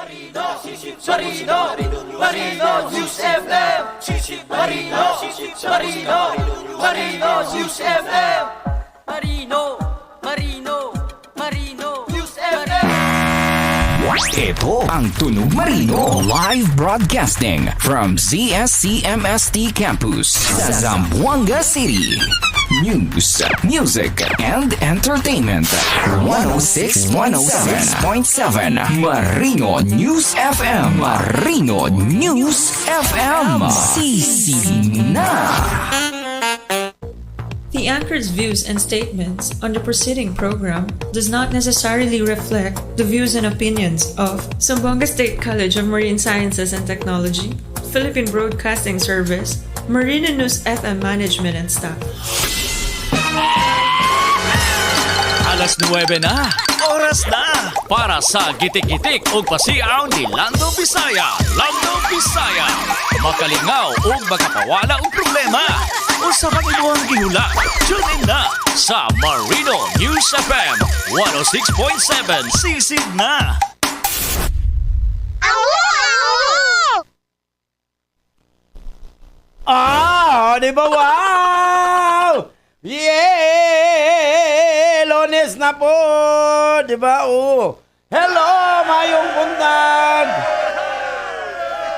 Marino, Marino News FM. Marino, Marino, Marino News FM. Marino, Marino, Marino News FM. Ito ang Tunog Marino live broadcasting from ZSCMST Campus sa Zamboanga City. News, music, and entertainment. 106 106.7 Marino News FM. Marino News FM. Sisi na. The anchor's views and statements on the preceding program does not necessarily reflect the views and opinions of Zamboanga State College of Marine Sciences and Technology, Philippine Broadcasting Service, Marino News FM management and staff. Alas 9 na. Oras na para sa gitik-gitik ug pasiaw ni Lando Bisaya. Lando Bisaya. Makalingaw ug makapawala og problema. Usa pang imuhang gihula. Tune in na sa Marino News FM 106.7. Sisid na. Ah, di ba? Wow! Yeah! Lunes na po! Di ba? Oh. Hello! Mayong buntag!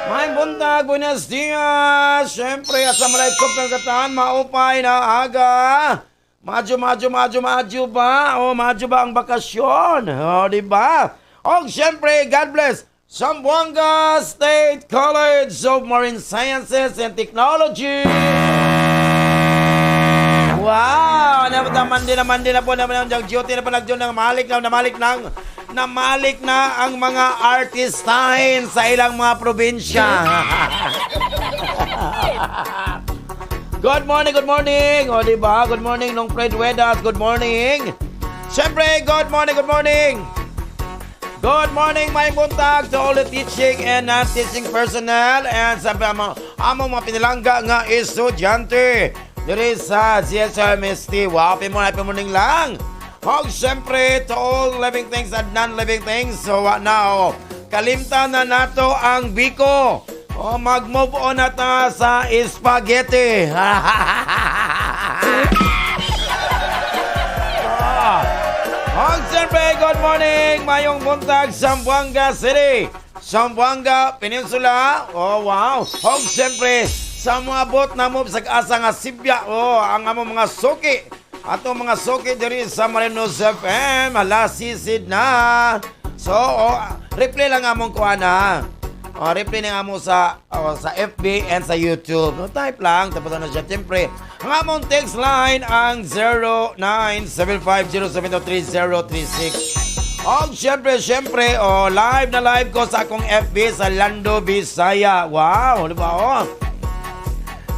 Mayong buntag! Buenos dias! Siyempre, assalamualaikum ng kataan, maupay na aga! Madyo, madyo, madyo, madyo ba? O, madyo ba ang bakasyon? O, di ba? O, siyempre, God bless! Zamboanga State College of Marine Sciences and Technology! Wow! Naman din naman din na po naman ang duty na po nagdun ng malik na namalik ng namalik na ang mga artistahin sa ilang mga probinsya. Good morning, good morning. O, di ba? Good morning nung Fred Wedas. Good morning. Siyempre, good morning, good morning. Good morning, may buntag to all the teaching and non-teaching personnel and sa among, among mga pinilangga nga estudyante diri sa GSMST. Wow, happy morning, happy morning lang. Og syempre, to all living things and non-living things. So, now, kalimtan na nato ang biko. O, mag-move on na ta sa spaghetti. Ah. Og siyempre, good morning! Mayong buntag, Zamboanga City! Zamboanga Peninsula. Oh, wow! Og siyempre, sa mga bot na mo sa asa nga Sibya, oh, ang among mga suki. Ato mga suki diri sa Marinos FM, hala sisid na. So, oh, replay lang among kuan ha. Oh, replay na amo sa oh, sa FB and sa YouTube. No, type lang tapos ano siya. Siyempre, ang among text line ang 0975073036. Og siyempre, siyempre, oh, live na live ko sa akong FB sa Lando Bisaya. Wow, di ba? Oh.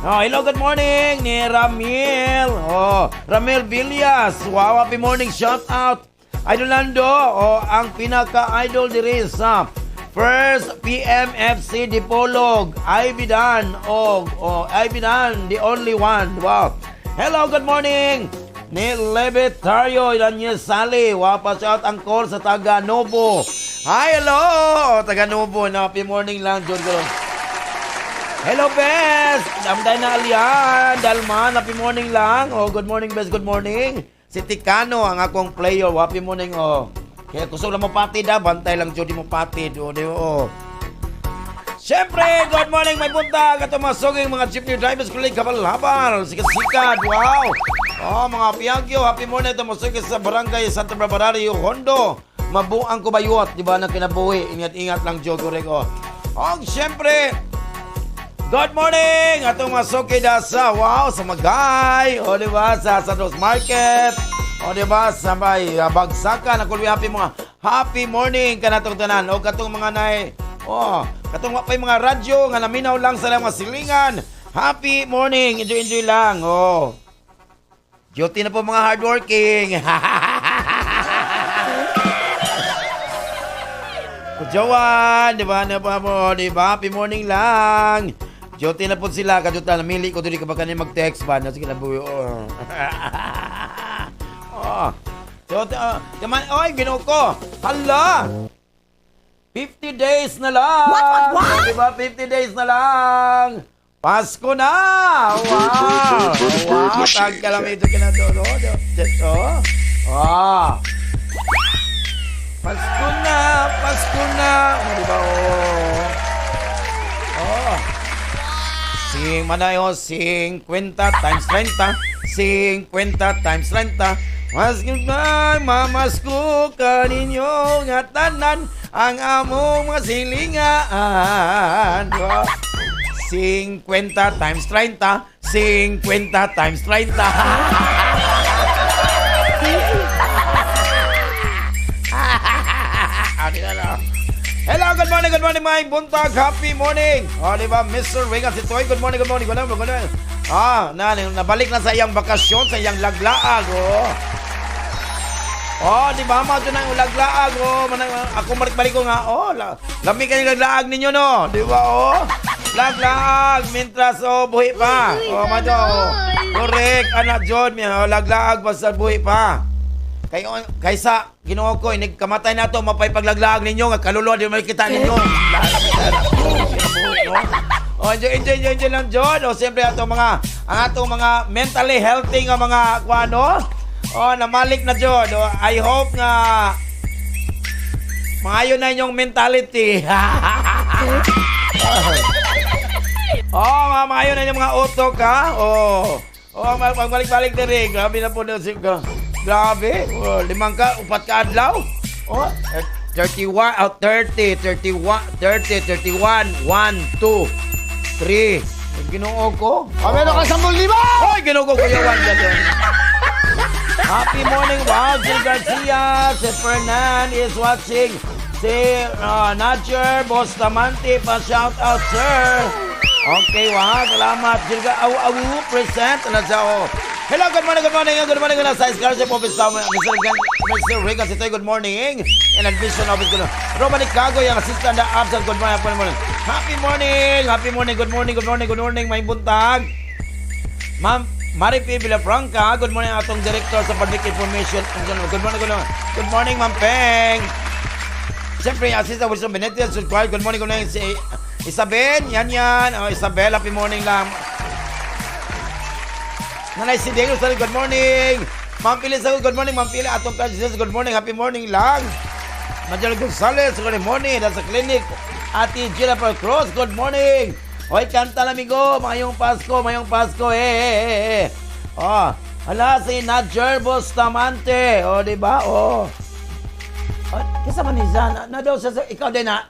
Oh, hello, good morning ni Ramil. Oh, Ramil Villas. Wow, happy morning. Shout out. Idol Lando, oh, ang pinaka-idol diri sa First PMFC Dipolog, Ivy Dan, oh, oh, Ivy Dan, the only one. Wow. Hello, good morning. Ni Levitario Daniel Sali. Wow, pa shout ang call sa taga Nobo. Hi, hello. Oh, taga Nobo. Na, happy morning lang, John. Hello, Bes! Damday na alian! Dalman, happy morning lang. Oh, good morning, Bes. Good morning. Si Tikano, ang akong player. Happy morning, oh. Kaya kusog lang mo patid, ha. Bantay lang, Jody mo patid. Oh, di, oh. Siyempre, good morning, may buntag. At masuging mga jeepney drivers, kulig kabalhabal. Sikat-sikat, wow. Oh, mga piyagyo, happy morning. Ito masuging sa barangay Santa Barbara, Rio Hondo. Mabuang kubayot, di ba, na kinabuhi. Ingat-ingat lang, Joe Correct, oh. Oh, siyempre, good morning! Atong mga suki da sa, wow, sa Magay, o di ba, sa Santos Market, o di ba, sa may bagsakan, ako happy mga, happy morning kanatong tanan, o katong mga nay, oh, katong wa pa'y mga radyo, nga naminaw lang sa mga silingan, happy morning, enjoy enjoy lang, oh. Duty na po mga hardworking. Kujawan, di ba? Ano pa mo, di ba? Happy morning lang. Duty na po sila. Kajuta, namili ko dili ka ba kanin mag-text ba? Sige na buyo. Oh. Oh. So, kaman, oy, ginoo ko. Hala! 59 50 days na lang. What, what? Di ba? 50 days na lang. Pasko na! Wow! Wow! Tagkalami ito kinadoro. Ito. Ah! Pasko na! Pasko na! Oh, di ba? Oh. Oh. Sing manayo, 50 times 30, 50 times 30. Maski na mamasko kaninyo nga tanan ang among mga silingan. Di ba? 50 times 30, 50 times 30. Ah, di na lang. Hello, good morning, mga buntag. Happy morning. Oh, di ba, Mr. Regan Sitoy? Good morning, good morning, good morning, good morning. Ah, na, nabalik na sa iyang bakasyon, sa iyang laglaag, oh. Oh, di ba, mga na yung laglaag, oh. Manang, ako balik-balik ko nga, oh. Lami kayo laglaag ninyo, no? Di ba, oh? Laglaag, mintras, oh, buhi pa. Oh, madyo, oh. Correct, anak John, oh, laglaag, basta buhi pa. Kay kaysa Ginoo ko inig kamatay na to mapay paglaglaag ninyo nga kaluluwa di man kita ninyo. Oh, enjoy, enjoy, enjoy, enjoy lang John. Oh, siyempre ato mga ang atong mga mentally healthy nga mga kuano. Oh, namalik na John. Oh, I hope nga maayo na inyong mentality. Oh, mga maayo na inyong mga utok ha. Oh. Oh, magbalik-balik diri. Grabe na po na si Grabe. Oh, limang ka, upat ka adlaw. Oh, 31, oh, 30, 31, 30, 31, 1, 2, 3. Ginoo ko. Ah, meron ka 10,000! Hoy, ginoo ko, Kuya Juan. Ganun. Happy morning, wow, Jill Garcia. Si Fernan is watching. Si Nadjer Bustamante, pa shout out, sir. Okay, wow, salamat. Jill Aw, aw, present. Ano siya, oh. Hello, good morning, good morning. Good morning, good morning. Sa scholarship office, Mr. Mr. Regan, Sitoy, good morning. And admission office, good morning. Roman Cago, yung assistant na absent, good morning, good morning. Happy morning, happy morning, good morning, good morning, good morning, may buntag. Ma'am Mari P. Villafranca, good morning atong director sa Public Information. Good morning, good morning. Good morning, Ma'am Peng. Siyempre, Assistant Wilson Benitez, good morning, good morning. Si Isabel, yan yan. Oh, Isabel, happy morning lang. Nanay si Diego, sorry, good morning. Ma'am Pili, good morning. Ma'am Pili, atong Jesus, good morning, happy morning lang. Major Gonzalez, good morning. Nasa clinic. Ate Gina Cross, good morning. Hoy, kanta lamigo, mayong Pasko, mayong Pasko, eh, eh, eh, eh. Oh, hala, si Nadjer Bustamante. Oh, di ba? Oh. Oh, kisa man ni siya, na daw siya, ikaw din, ha?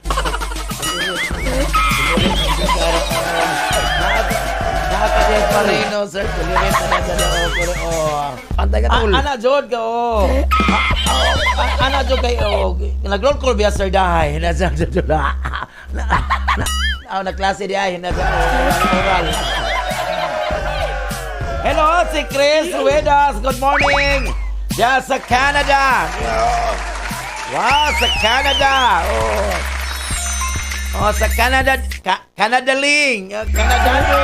Nakakadiyas pa rin, no, sir. Kulirin na na sa oh. Antay ka, tol. Ana, Jod, ka, oh. Ana, Jod, kay, oh. Nag-roll call biya, sir, dahay. Nasa, na, na, na, oh, nagklase di ay, nasa, oh, oral. Hello, si Chris Ruedas. Good morning. Diyan sa Canada. Wow, sa Canada. Oh. Oh, sa Canada, Canada Ling. Canadano.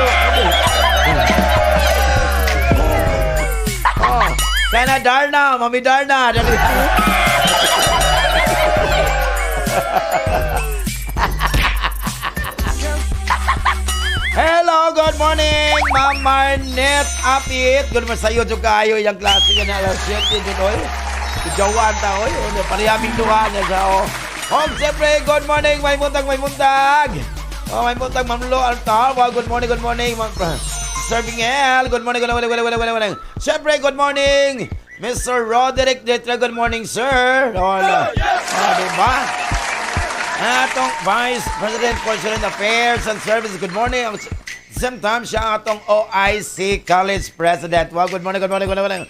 Oh, Canadarna, Mami Darna. Dali. Hello, good morning, Ma'am Marnet Apit. Good morning sa'yo, dyan kayo. Yung klase ka na alas 7, dyan, oy. Jawaan ta, oy. Parehang duha na siya, oh. Oh, siyempre, good morning, may muntag, may muntag. Oh, may muntag, Ma'am Lo Altar. Wow, good morning, good morning. Ma'am Sir Bingel, good morning, good morning, good morning, good morning. Siyempre, good morning, Mr. Roderick Detra, good morning, sir. Oh, oh, diba? Atong Vice President for Student Affairs and Services, good morning. Same time, siya atong OIC College President. Wow, good morning, good morning, good morning.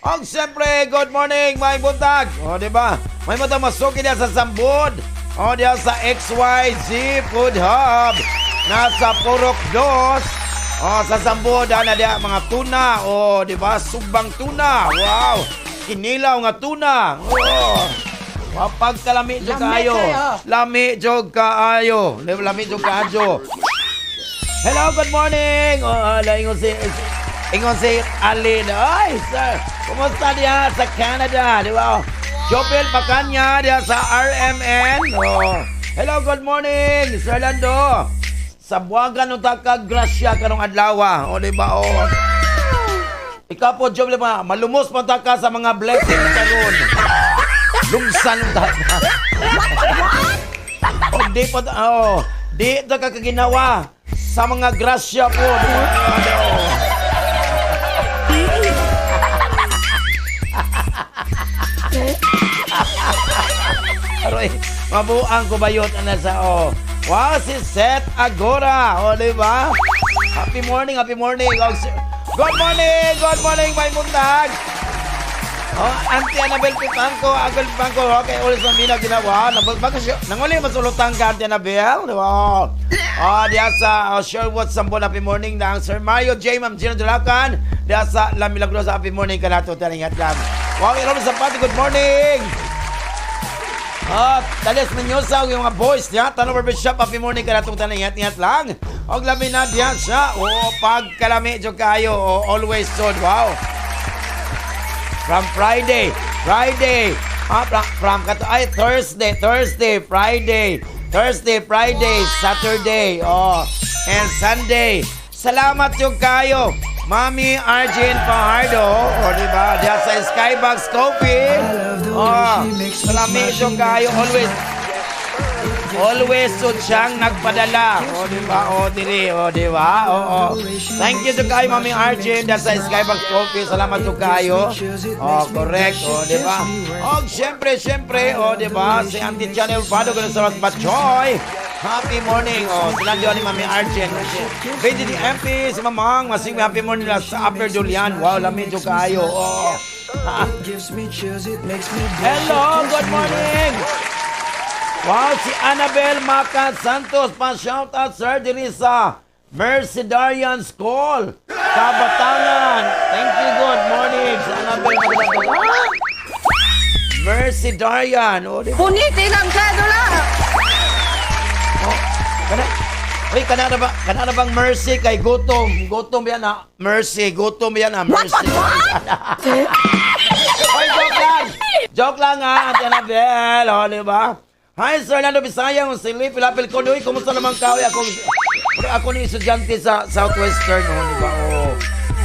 Og siyempre, good morning, may buntag. O, di ba? May buntag masuki diya sa Sambod. O, diya sa XYZ Food Hub. Nasa Purok Dos. O, sa Sambod, ana diya mga tuna. O, di ba? Sugbang tuna. Wow. Kinilaw nga tuna. O. Mapagkalami jud kaayo. Lami jud kaayo. Lami jud kaayo. Hello, good morning. Oh, ala, ingon si Alin. Ay, sir. Kumusta diya sa Canada, di ba? Jopel Pacanya diya sa RMN. Oh. Hello, good morning, Sir Lando. Sa buwagan unta ka grasya karong adlaw. O, di ba? O. Ikaw po, Job, ba? Malumos man ta ka sa mga blessings karon. Lumsan ta ka. O, di po, oh, di ta ka kaginawa sa mga grasya po. Di ba? Oh. Aroy, mabuang ko bayot ana sa oh. Wow, si Seth Agora. O, di ba? Happy morning, happy morning. Oh, good morning, may buntag. Oh, Auntie Annabel Pipangko, Agol Pipangko, okay, ulit sa mina ginawa. Nabag siya, nanguli masulutang ka, Auntie Annabel. Di ba? Oh, diya sa Sherwood Sambon, happy morning na ang Sir Mario J. Ma'am Gino Dulacan. Diya sa La Milagrosa, happy morning ka nato. Talingat lang. Wow, Irono Zapati, good morning. At Talis Menyosa, yung mga boys niya, Tanong Barber Shop, happy morning ka natong tanan, ingat-ingat lang. Og lami na diyan siya. O pagkalami jud kayo, o always sold. Wow. From Friday, Friday, from kato, ay, Thursday, Thursday, Friday, Thursday, Friday, Saturday, oh, and Sunday. Salamat yung kayo. Mami Arjun Fajardo, o di ba? Diyan sa Skybox Coffee. Oh, salamat yung kayo always. Always so siyang nagpadala. O, di ba? O, diri. O, di ba? Oo. Thank you to kayo, Mami Arjun. Dahil sa Skybox Coffee. Salamat to kayo. O, correct. O, di ba? O, syempre, syempre. O, di ba? Si Auntie Channel Fado, ganun sa Ros Batchoy. Happy morning. O, sila ni Mami Arjun. BDD MP, si Mamang. Masing happy morning na sa Upper Julian. Wow, lami jud kayo. O. Hello, good morning. Wow, si Annabel Maca Santos pa shout out sir diri sa Mercedarian School, Kabatangan. Thank you, good morning. Si Annabel Maca Santos. Ah! Mercedarian. Oh, di ba? Punitin ang cedula! Oh, kana. Uy, kana na bang mercy kay gutom? Gutom yan ah. Mercy, gutom yan ah. Mercy. Oy, joke lang. Joke lang ah, Ate Annabel. Oh, di ba? Hi, Sir Lando Bisaya. Ang silip, pilapil ko. Uy, kumusta naman ka? Uy, ako ni estudyante sa Southwestern. Oh, di ba? Oh.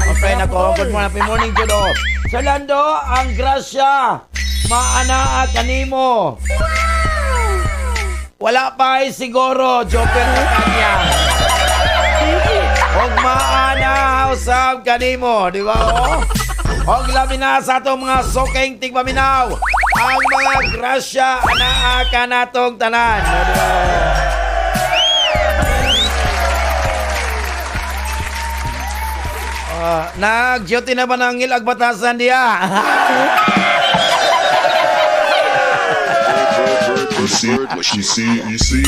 Ang friend ako. Good morning. Happy morning, Judo. Sir Lando, ang grasya. Maanaa kanimo. Wala pa ay siguro, Joker Catania. Og maana usab kanimo, di ba? Oh? Og labi na sa atong mga soking tigpaminaw. Ang mga grasya anaa kanatong tanan. O, di ba? Oh? Nag-duty na ba ng ilag batasan diya? You see, you see.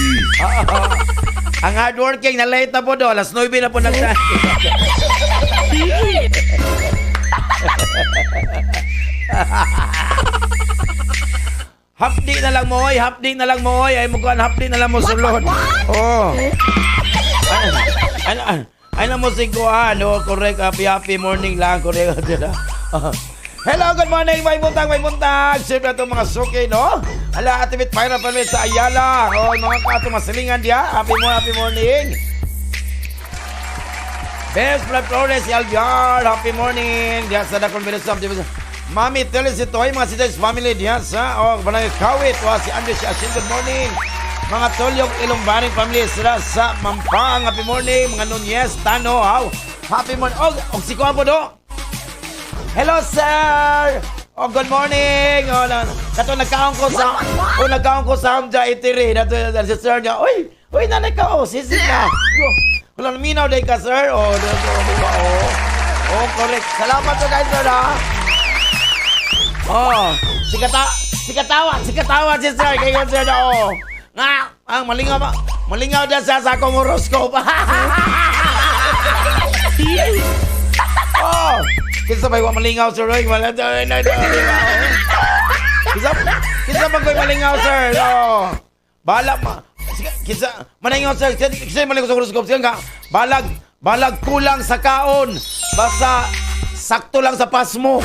Ang hardworking, na late na po do. Alas 9 na po nag. Hapdi na lang mo, oy. Hapdi na lang mo, oy. Ay, mukuan, hapdi na lang mo sulod. Oh. Ay, ay, ay, ay na mo si Kuan. Oh, correct. Happy, happy morning lang. Correct. Hello, good morning. May buntag, may buntag. Siyempre itong mga suki, no? Ala, Ate Bit, Pyra Palmet sa Ayala. Oh, mga kato, masilingan diya. Happy morning, happy morning. Best Blood Flores, Algar. Happy morning. Diya sa Dakon Benezam. Mami, Teles ito ay mga Sides family diya sa oh, Barangay Kawit. Wa si Andres si Ashin, good morning. Mga Tolyog Ilongbaring family sila sa Mampang. Happy morning. Mga Nunez, Tano, how? Happy morning. Oh, og si Kuan po do. Hello, sir! Oh, good morning! Oh, na, kato nagkaon ko sa oh, nagkaon ko sa Hamja Itiri. Nato si sir niya. Uy, uy, nanay ka oh, sisig na. Yo, wala minaw day ka, sir. Oh, di ba, di ba, oh. Oh, correct. Salamat to guys, sir, ha. Oh, sikatawa si sir. Kay sir na, oh. Nga, ang malingaw ba? Malingaw na siya sa akong horoscope. Oh, kinsa ba wa malingaw sir? Oy, wala na na na. Kinsa ba ko'y malingaw sir? Oh. Bala ma kinsa malingaw sir? Kinsa malingaw sa horoscope? Sige nga, balag kulang sa kaon. Basta sakto lang sa pasmo.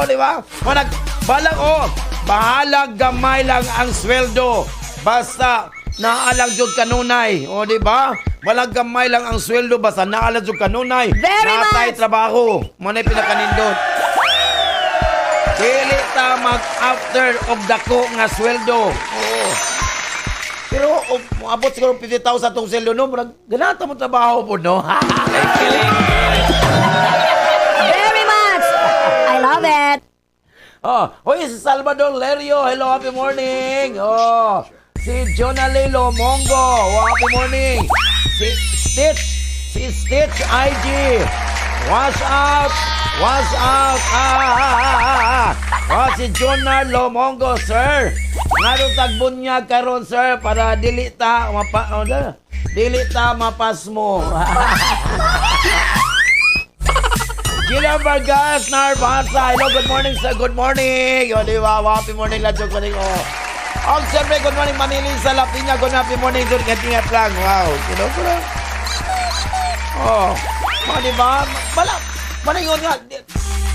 Oh, di ba? Manag, balag, oh, bahalag gamay lang ang sweldo. Basta naalang jud kanunay. O, di ba? Balag gamay lang ang sweldo basta naalang jud kanunay. Very Natay much. trabaho. Manay pinakanindot. Dili ta mag-after og dako nga sweldo. Oo. Pero og moabot siguro 50,000 tong sweldo no, murag ganata mo trabaho po no. Very much. I love it. Oh, hoy si Salvador Lerio, hello, happy morning. Oh, si Jonalilo Mongo, oh, happy morning. Si Stitch, si Stitch IG. Wash out, wash out. Ah, ah, ah, ah, ah. Oh, si Jonar Lomongo, sir. Ngano tagbunyag karon, sir, para dili ta mapa oh, dili ta mapasmo. Gila Vargas Narvasa. Hello, good morning, sir. Good morning. O, di ba? Happy morning lang. Good morning. Oh. Oh, siyempre, good morning, Manili sa Lapinya. Good happy morning. Good ingat lang. Wow. You know, good. Oh. Mga di ba? Bala, bala yun nga.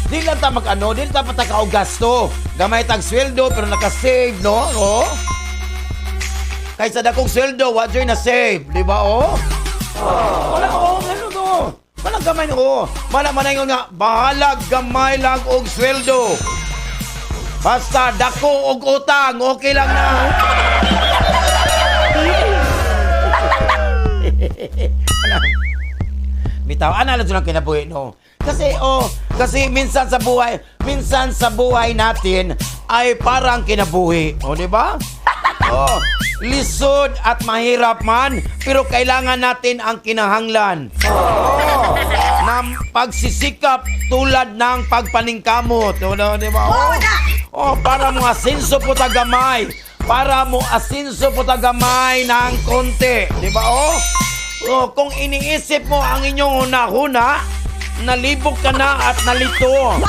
Di lang ta mag-ano, di lang ta pataka og gasto. Gamay tag sweldo, pero nakasave, no? Oh. Kaysa dakong sweldo, wa joy na save. Di ba, oh? Wala ko, ano to? Wala gamay no. Oh. Wala man ingon nga bahalag gamay lang og sweldo. Basta dako og utang, okay lang na. Bitaw, ana lang lang kinabuhi no. Kasi oh, kasi minsan sa buhay natin ay parang kinabuhi, oh, di ba? Oh, lisod at mahirap man, pero kailangan natin ang kinahanglan. Oh, na pagsisikap tulad ng pagpaningkamot. Oh, no, di ba? Oh, oh, para mo asinso po tagamay. Para mo asinso po tagamay ng konti. Di ba? Oh, oh, kung iniisip mo ang inyong huna-huna, nalibog ka na at nalito.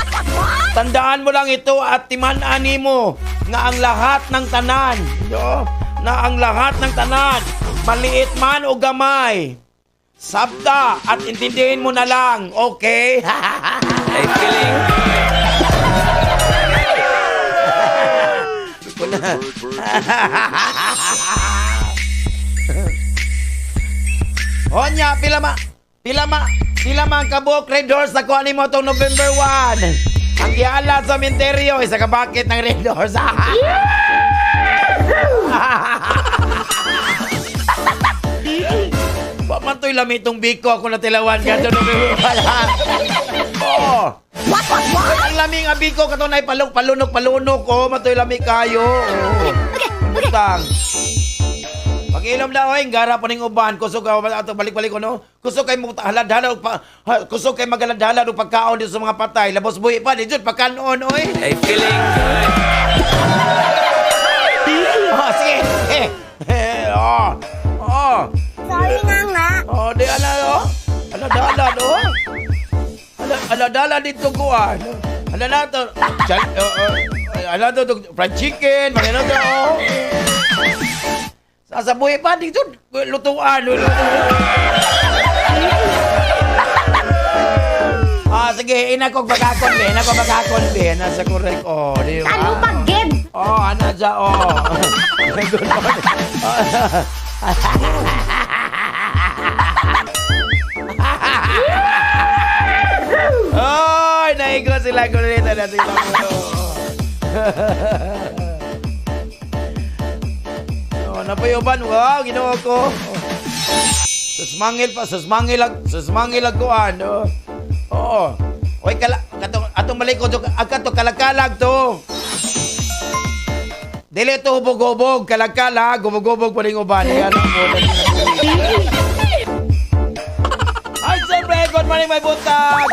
Tandaan mo lang ito at timan-ani mo nga ang lahat ng tanan, no? Na ang lahat ng tanan, maliit man o gamay, sabta at intindihin mo na lang, okay? I feeling Onya, pila ma ang kabuok Red Horse na kuha nimo tong November 1. Ang giala sa menteryo, isa ka bucket ng Red Horse. Wa man to'y lami itong biko ako natilawan ka November 1. Oo. Ang lami nga biko kato na palok palunok palunok oh matoy lami kayo. Oh. Butang. Pag-ilom na oy, gara pa ning uban, kusog ka ato balik-balik ko no. Kusog kay mo halad-halad og pa, kusog kay magalad-halad og pagkaon dito sa mga patay. Labos buhi pa di jud pagkaon oy. I feeling good. Oh, sige. Eh, eh, oh. Oh. Sorry nga nga. Oh, di ala oh. Ala dala oh. Ala ala dala dito ko ah. Ala na to. Chal, oh, oh. Ala to fried chicken, mga ano to. Oh. Sasabuhi pa dito lutuan. Ah, sige, ina ko bagakon be, ina ko bagakon be, nasa correct oh, di ba? Ano pa, Gib? Oh, ana dya, oh. Good morning. Ay, naigo sila gulita na sila mo. Oh, napayuban. Wow, ginawa ko. Susmangil pa, susmangil ag, susmangil ag kuan. Oh. Oo. Oy, kala, katong, atong malikod, agkato kalagkalag to. Dili to hubog-hubog, kalagkalag, hubog-hubog pa rin uban. Yan ang bulat. Ay, siyempre, good morning, my buntag!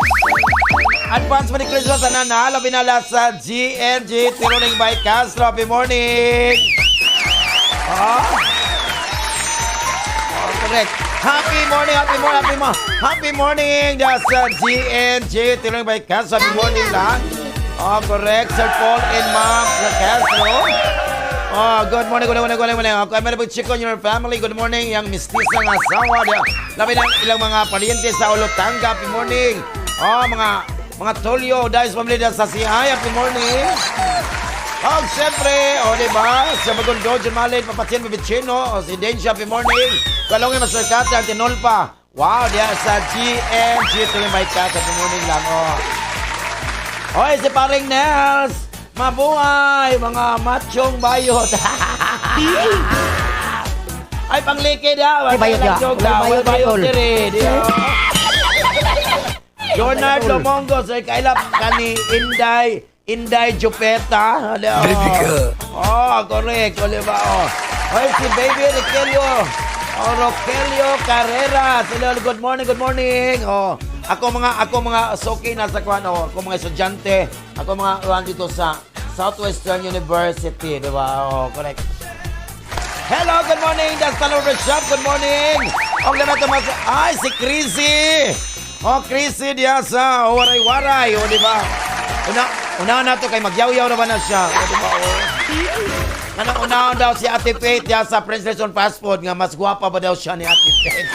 Advance Merry Christmas, anana, labi na sa GNG, Tiruning by Castro. Happy morning! Ah? Oh, correct. Happy morning, happy morning, happy morning. Happy morning, that's GNG, Tiruning by Castro. Happy morning lang. Oh, correct. Sir Paul and Ma'am sa Castro. Oh, good morning, good morning, good morning. Okay, meron po chick on your family. Good morning, yang mistisa nga asawa. Labi ng ilang mga pariente sa Olotanga. Happy morning. Oh, mga Mga Tolyo, dahil sa pamilya sa CI, happy morning. Oh, siyempre, o, di ba? Sa Magundo, John Malin, Papatien, Babicino, o, si Densha, happy morning. Kalongin, Master Kata, ang Tinulpa. Wow, diya sa GMG, tuloy may kat, happy morning lang, oh. Hoy, si paring Nels! Mabuhay, mga machong bayot. Ay, panglikid ha. Ay, bayot ya. Joke Walay ha. bayot, Walay bayot tol. diri. Di, oh. Jonard Lomongo, sir, kailap kani Inday, Inday Jupeta. Oh. Oh, correct. O, di ba? Oh. Hoy, si Baby Rogelio. Oh, Rogelio Carrera. Hello, good morning, good morning. Oh, ako mga soki na sa kwan, oh, ako mga estudyante, ako mga kuwan dito sa Southwestern University, di ba? Oh, correct. Hello, good morning. That's Talon Shop. Good morning. Ang ganda mas. Ay, si Chrissy. Oh, Chrissy diya sa Waray-Waray. O, di ba? Una, una na to kay magyaw-yaw na ba na siya? O, di ba? O. Ano, una daw si Ate Faith diya sa Princess on Passport nga mas gwapa ba daw siya ni Ate Faith?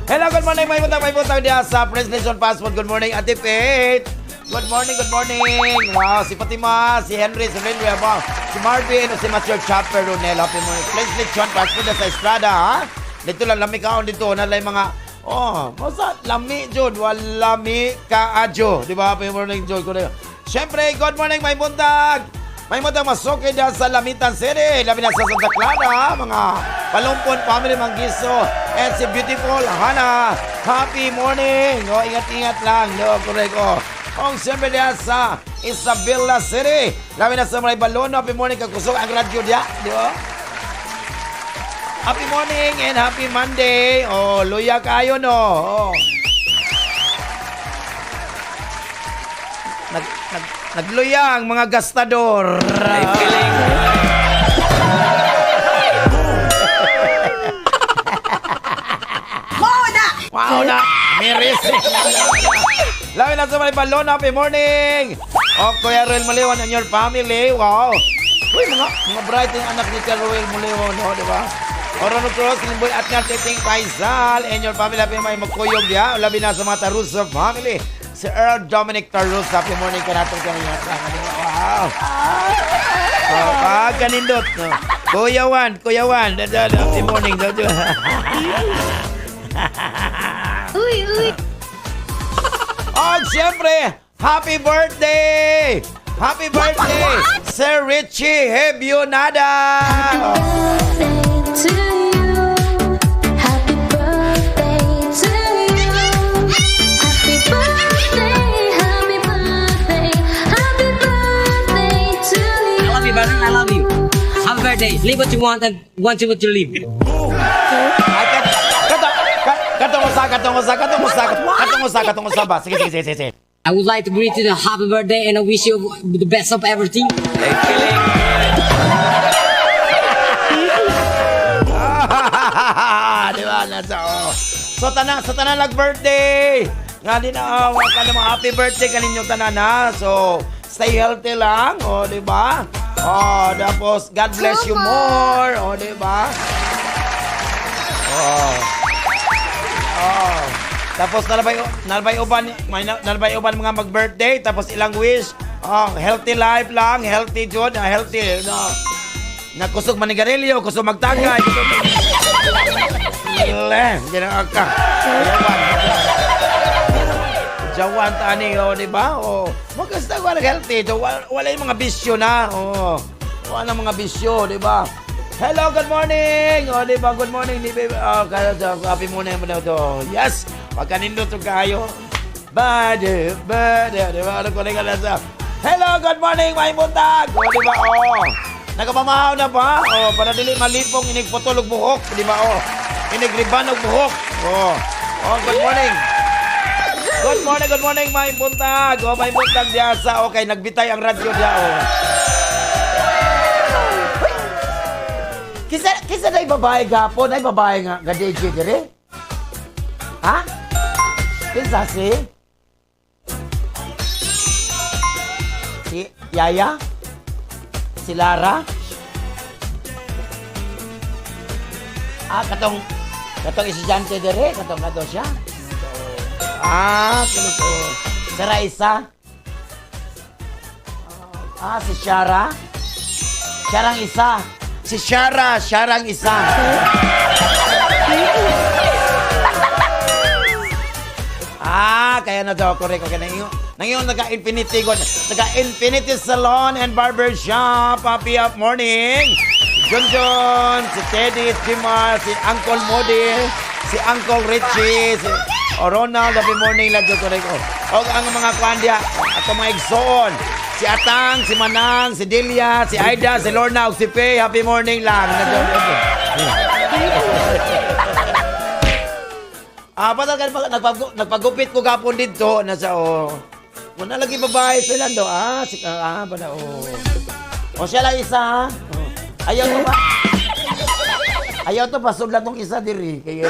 Hello, good morning. May butang diya sa Prince Nation Passport. Good morning, Ate Faith. Good morning, good morning. Wow, si Fatima, si Henry, si Henry, wow. Si Marvin, si Master Chopper Ronel. Happy morning. Prince Nation Passport na sa Estrada, ha? Dito lang, lami kaon dito. Nalay mga, oh, basta lami, Jud. Walami kaadyo. Di ba? Happy morning, Jud. Siyempre, good morning, may buntag. May matang masuki dyan sa Lamitan City. Labi na sa Santa Clara, mga Palumpon family Manggiso and si beautiful Hana. Happy morning! O, ingat-ingat lang. No, correct. O. Ang siyempre diyan sa Isabela City. Labi na sa mga Balono. Happy morning. Kakusog ang radyo diya. Di ba? Happy morning and happy Monday. Oh, luya kayo no. Oh. Nag, nag, nagluya ang mga gastador. Hey, feeling good. Wow na! Miris! Labi na sa mga balon, happy morning! Oh, Kuya Ruel Muliwan and your family. Wow! Uy, mga bright yung anak ni Kuya Ruel Muliwan, no, di ba? Orono Cruz, Limboy at nga Titing Faisal and your family. Happy may magkuyog diya. Labi na sa mga Tarusa family. Si Earl Dominic Tarusa. Happy morning ka natin kanina. Wow! Oh, pagkanindot. No? Kuya Juan, Kuya Juan. Happy morning. Uy, uy. At siyempre, happy birthday! Happy birthday, Sir Richie Hebionada! To you. Happy birthday to you. Happy birthday, happy birthday, happy birthday to you. I love you, brother. I love you. Happy birthday. Live what you want and want what you live. Ay, katong usa, katong usa, katong usa, katong usa, katong usa ba? Sige, sige, sige, sige. Sige. I would like to greet you the happy birthday and I wish you the best of everything. Hey, feeling good. Di ba? Nasa, oh. So, tanan, sa tanan nag-birthday! Nga din na, oh, ka mga happy birthday kaninyo tanan, ha? So, stay healthy lang, oh, di ba? Oh, tapos, God bless you more, oh, di ba? Oh. Oh. Tapos nalabay uban may nalabay uban mga mag-birthday tapos ilang wish. Oh, healthy life lang, healthy jud, ah, healthy no. Nakusog manigarilyo, kusog magtangay, kusog Le, ginawa ka. Jawan. Jawan tani, oh, di ba? Oh, magkasta wala healthy. So, wala, wala yung mga bisyo na. Oh, wala mga bisyo, di ba? Hello, good morning. Oh, di ba? Good morning, di ba? Oh, kaya happy morning mo na to. Yes, pagkanindot to kayo. Bye, bye, di ba? Ano ko na sa Hello, good morning, may buntag. Oh, di ba? Oh. Nagapamahaw na ba? Oh, para dili malipong inig putol og buhok, di ba? Oh. Inig riban og buhok. Oh. Oh, good morning. Good morning, good morning, may buntag. Oh, may buntag diya sa okay, nagbitay ang radyo diya oh. Uy! Kisa kisa day babae gapon, ay babae nga ga DJ dire. Ha? Kinsa si? Si Yaya? Si Lara? Ah, katong estudyante dire, katong kato siya. Ah, kuno ko. Si Raisa. Ah, si Shara. Sharang isa. Si Shara, Sharang isa. Ah, kaya na daw, correct. Okay, nangiyon nagka-infinity ko. Nagka-Infinity Salon and Barber Shop. Happy up morning. John John, si Teddy, si Jimar, si Uncle Modi, si Uncle Richie, si o Ronald, happy morning lang dyan, correct. O, ang mga kwandia, at ang mga igsoon, si Atang, si Manang, si Delia, si Aida, si Lorna, ug si Faye, happy morning lang. Ah, patag nagpagupit ko gapon dito nasa oh. Wala lagi babae sa Lando. Ah, si ah, bala oh. O siya lang isa ha. Oh. Ayaw to pa. Ayaw to pasudla tong isa diri kay.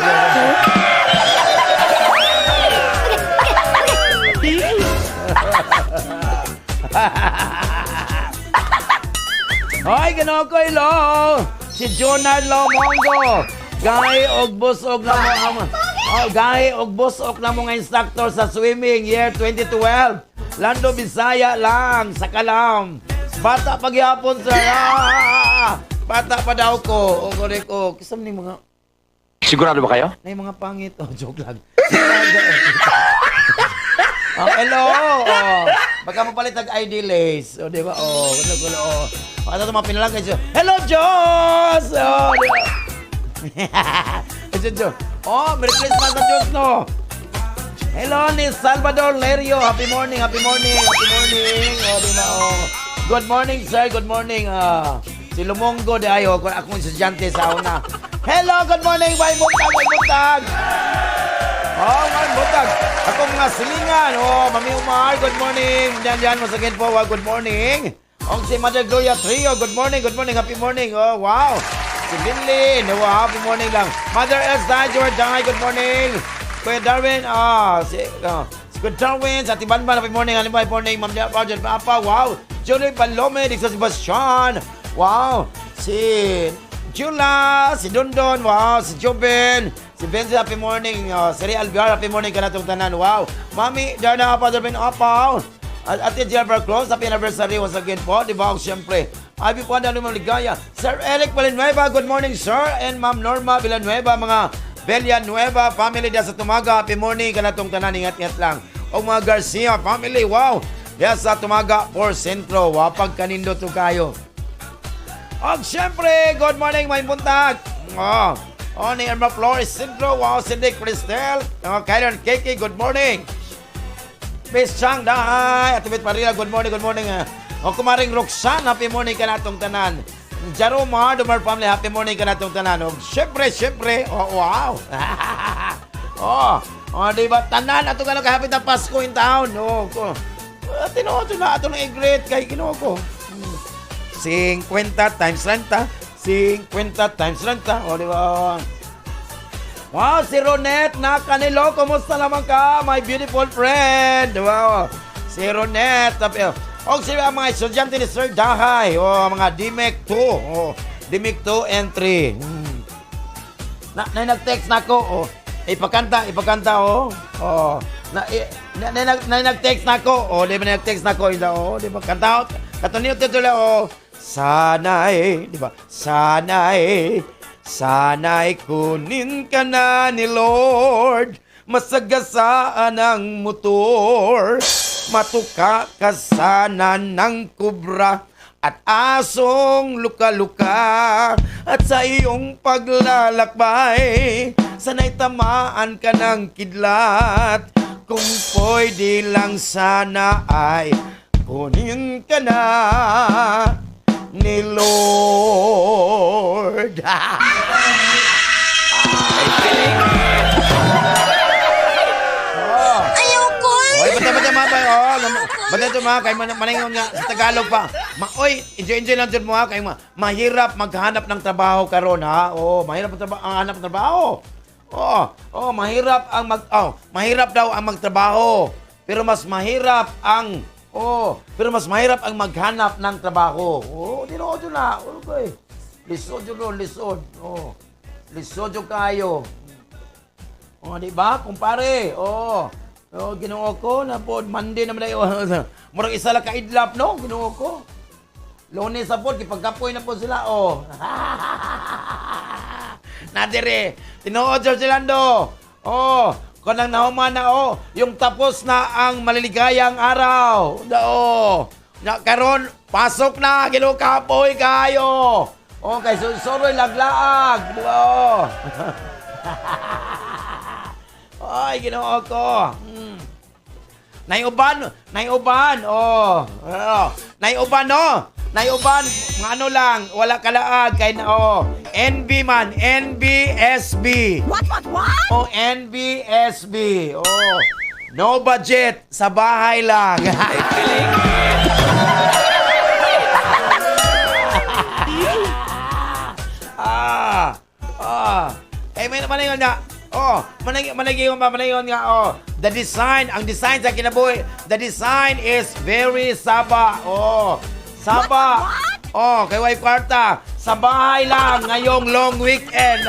Hoy, ginoo ko ilo. Si Jonard Lomongo. Gay og busog na mo. Oh, gay og busok na mo nga instructor sa swimming year 2012. Lando Bisaya lang sa Kalam. Bata pagyapon sir. Ah, bata pa daw ko. O correct ko. Kisam ni mga Sigurado ba kayo? Nay mga pangit. Oh, joke lang. Oh, hello. Oh. Baka mapalit ang ID lace. Oh, di ba? Oh, gulo gulo. Oh. Baka ito mga pinalang kayo. Hello, Diyos! Oh, di ba? Ito, Diyos. Oh, Merry Christmas sa Diyos, no? Hello, ni Salvador Lerio. Happy morning, happy morning, happy morning. Oh, di ba? Oh. Good morning, sir. Good morning. Ah, si Lumongo de ayo, kung akong estudyante sa una. Hello, good morning. Bye, buntag, bye, buntag. Oh, my buntag. Ako mga silingan. Oh, Mami Umar, good morning. Diyan, diyan, once again po, wow, good morning. Ang si Mother Gloria Trio, good morning, happy morning. Oh, wow. Si Linlin, wow, happy morning lang. Mother Elsa, Jordan, good morning. Kuya Darwin, si Kuya Darwin, sa Ate Banban, happy morning, happy morning, Ma'am Roger Papa, wow. Julie Palome, Dixon Sebastian, wow. Si Jula, si Dondon, wow, si Joben, si Benzi, happy morning, si Ray Alviar, happy morning kanatong tanan, wow. Mami, Darna, Apa, Darwin, Apaw, at Ate Jennifer Cruz, happy anniversary once again po, di ba? Siyempre, Ivy po, ang Maligaya. Sir Eric Villanueva, good morning, sir. And Ma'am Norma Villanueva, mga Villanueva family diya sa Tumaga, happy morning kanatong tanan, ingat-ingat lang. O mga Garcia family, wow. Diya sa Tumaga 4 Centro, wow, pagkanindo to kayo. Og syempre, good morning, may buntag. Oh, oh ni Irma Flores Centro, wow, Cindy Cristel, oh, Kyron Kiki, good morning. Miss Chang Dahay, Ate Beth Parilla, good morning, good morning. O kumaring Roxanne, happy morning ka natong tanan. Jaromar, Dumar family, happy morning ka natong tanan. O, syempre, syempre, oh, wow. Oh, di ba? Tanan, ato ka lang happy na Pasko in town. Oh, ko. Tinuod na ato nang i-greet kay Ginoo ko. 50 times 30, 50 times 30. O, di ba? Wow, si Ronet Nakanilo, kumusta naman ka, my beautiful friend? Wow, si Ronet. O, si ang mga estudyante ni Sir Dahay. O, mga DMEC 2. O, DMEC 2 and 3. Na nag-text na ako. Oh, ipakanta, ipakanta, oh. Oh. Na nag-text na ako. Oh, di ba nag-text na ako? Ila, oh, di ba? Kanta, katuniyo titulo, oh. Sana'y, di ba? Sana'y, sana'y kunin ka na ni Lord. Masagasaan ang motor. Matuka ka sana ng kubra at asong luka-luka at sa iyong paglalakbay sana'y tamaan ka ng kidlat. Kung pwede lang sana ay kunin ka na ni Lord. Ayoko! Oy, bata bata mga bay. Oh, bata ito mga kay man maningon nga sa Tagalog pa. Ma oy, enjoy enjoy lang jud mo ha kay mahirap maghanap ng trabaho karon ha. Oh, mahirap ang trabaho, ang hanap ng trabaho. Oh, oh, mahirap ang mag oh, mahirap daw ang magtrabaho. Pero mas mahirap ang oh, pero mas mahirap ang maghanap ng trabaho. Oh, tinuod jud na. Okay. Lisod jud ron, lisod. Oh. Lisod jud kayo. Oh, di ba? Kumpare. Oh. Oh, Ginoo ko na pod Monday naman dayo. Murag isa lang ka idlap no, Ginoo ko. Lunes sa pod gipagkapoy na pod sila oh. Na dire. Tinuod Sir Silando. Oh, kanang nahuman na oh, yung tapos na ang maliligayang araw. Da oh. Na karon pasok na Ginoo kapoy kayo. Oh, kay suroy laglaag. Di ba, oh. Ay, Ginoo ko. Naiuban, naiuban, oh. Oh. Naiuban, no. Naiuban, mga ano lang, wala kalaag kay na oh. NB man, NBSB. What? Oh, NBSB. Oh. No budget, sa bahay lang. Ah. Ah. Eh, may naman yun nga. Oh, manag manag ba manag nga oh. The design, ang design sa kinabuhi, the design is very saba. Oh. Saba. What? Oh, kay Wife Carta, sa bahay lang ngayong long weekend.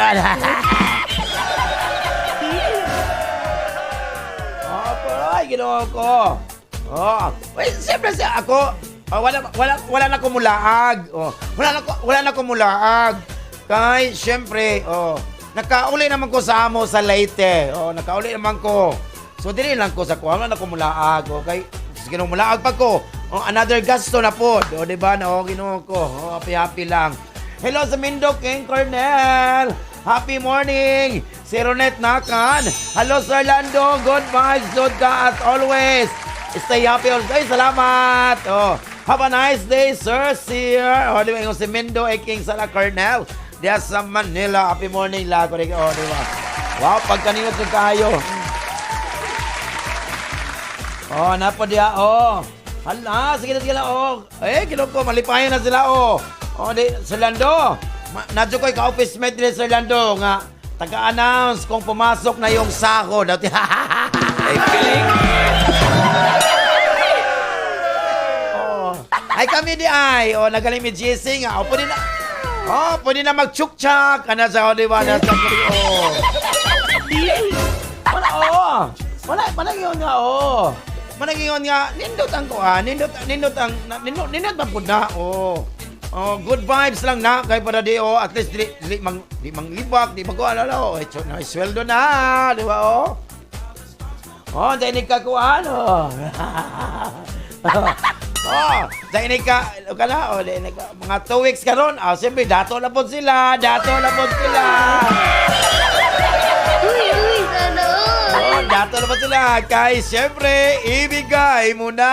Oh, pero ay, ginawa ko. Oh, well, siyempre siya ako, oh, wala wala wala na kumulaag. Oh, wala na kumulaag. Kay siyempre, oh, nakauli naman ko sa amo sa Leyte. Oh, nakauli naman ko. So dili lang ko sa kuha, wala na kumulaag. Okay? Sige nung mulaag pa ko. Oh, another gasto na po. Oh, di ba? No, Ginoo ko. Oh, happy happy lang. Hello sa Mindo King Cornel. Happy morning! Si Ronet Nakan. Hello, Sir Lando. Good vibes. Good ka as always. Stay happy always. Ay, salamat. Oh, have a nice day, Sir Sir. Oh, di ba? Yung si Mindo ay King Sala Cornel. Diya sa Manila. Happy morning, la. Oh, di ba? Wow, pagkaningot ko kayo. Oh, napo diya, oh. Hala, sige na, sige na, oh. Eh, ginoo ko, malipayan na sila, oh. Oh, di, Sir Lando. Nadyo ko'y ka-office mate ni Sir Lando nga taga-announce kung pumasok na yung sahod. Oh. Ay kami di ay. Oh, nagaling mi GC nga. Oh, pwede na. Oh, pwede na magchukchak. Ano sa, oh, di ba? Nasa, oh. Wala, oo. Wala, managingon nga, oo. Managingon nga, nindot ang kuha, nindot, nindot ang, nindot, nindot man pud na, oo. Oh, good vibes lang na kay para di oh, at least di di mang di manglibak, di magkuha na oh. Eh, na sweldo na, di ba oh? Oh, dahil ni ka kuha no. Oh, dahil ni ka, ka na, oh, dahil ni ka, mga 2 weeks karon, ah, siyempre dato na pod sila, dato na pod sila. Uy, uy, sana all. Oh, dato na ba sila? Kay siyempre, ibigay mo na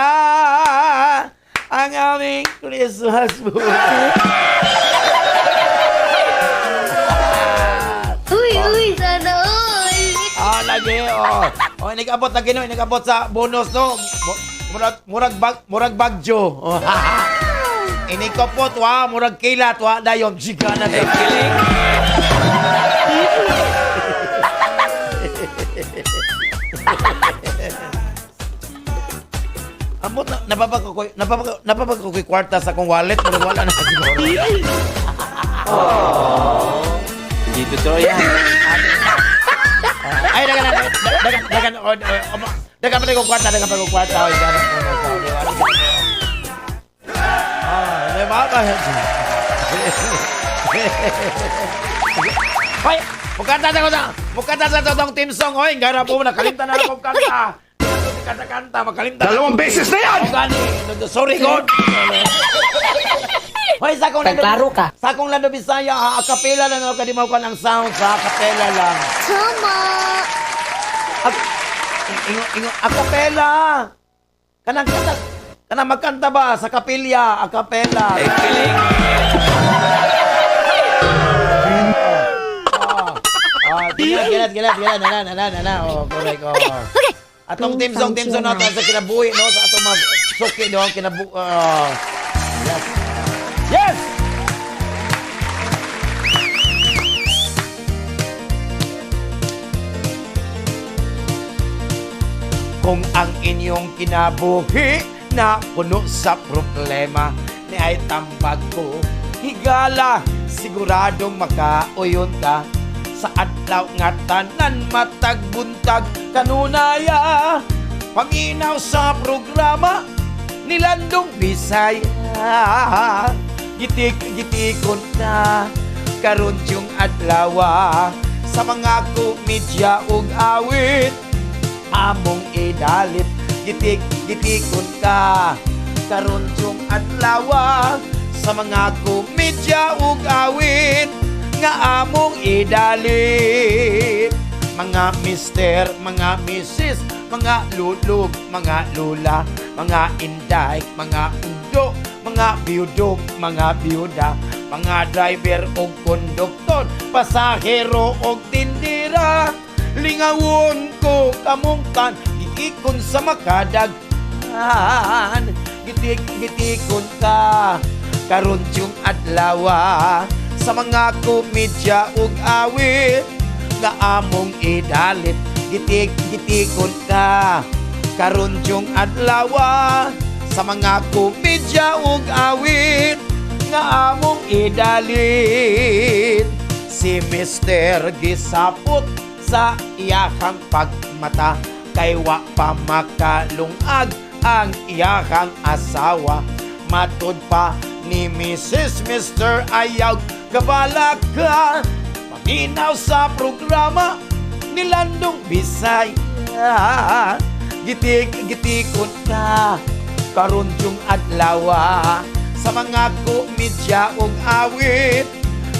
ang aming Christmas bouquet. Uy, uy, sana all. Ah, lagi, oh. Oh, nag-abot na gino, nag-abot sa bonus, no? Murag, murag, bag, murag bagyo. Oh. Inikopot, wa, murag kilat, wa, dayon, giga na siya. Amot na, nababag ko, nababag ko ko'y kwarta sa akong wallet, murag wala na siguro. Hindi totoo yan. Ay, dagan, dagan, dagan, dagan, oh, oh, oh, dagan pa ko kwarta, dagan pa ko kwarta. Oy, dagan ko na sa, di ba? Ah, di ba? Hoy, mukanta sa ko sa, mukanta sa tong team song, oy, gara po nakalimtan na ako kanta. Kanta-kanta, makalimtan. Dalawang beses na yan! Oh, gani. Sorry, God. Hoy, sa akong Lando, Tagklaro ka. sa akong Lando Bisaya, ha, akapela lang ako kadi mo ang sound sa akapela lang. Tama. Ak ingo ingo akapela. Kanang kanta, kanang magkanta ba sa kapilya, akapela. Ah, gila, gila, gila, na, na, na, na, na, oh, correct, oh. Okay. Atong team song nato sa kinabuhi, no, sa atong mga suki, no, kinabu, ah, yes. Yes! Kung ang inyong kinabuhi na puno sa problema ni ay tambag ko, higala, siguradong makauyon ka. Sa adlaw nga tanan matag buntag kanunaya, paminaw sa programa ni Landong Bisaya. Gitik gitikon ka karon yung adlawa sa mga komedya ug awit among idalit. Gitik gitikon ka karon yung adlawa sa mga komedya ug awit nga among idalit. Mga mister, mga misis, mga lulog, mga lula, mga inday, mga undo, mga biyudog, mga biyuda, mga driver og konduktor, pasahero og tindira, lingawon ko kamungtan gitikon sa makadaghan. Gitik gitikon ka karon yung adlawa sa mga komedya ug awit nga among idalit. Gitik gitikon ka karon yung adlawa sa mga komedya ug awit nga among idalit. Si Mr. Gisapot sa iyahang pagmata kay wa pa makalungag ang iyahang asawa. Matud pa ni Mrs. Mr. Ayaw kabala ka, paminaw sa programa ni Landong Bisaya. Gitik gitikon ka karon yung adlawa sa mga komedya ug awit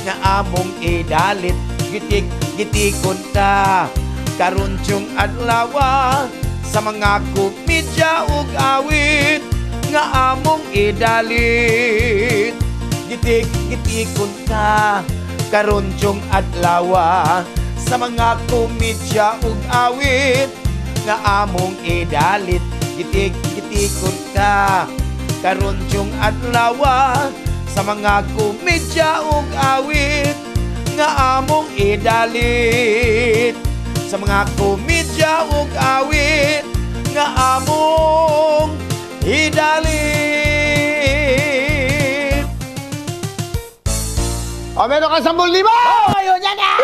nga among idalit. Gitik gitikon ka karon yung adlawa sa mga komedya ug awit nga among idalit. Gitik gitikon ka karon yung adlawa sa mga komedya ug awit nga among idalit. Gitik gitikon ka karon yung adlawa sa mga komedya ug awit nga among idalit. Sa mga komedya ug awit nga among idalit. O, meron kang 10,000! Oh, ayun yan ah!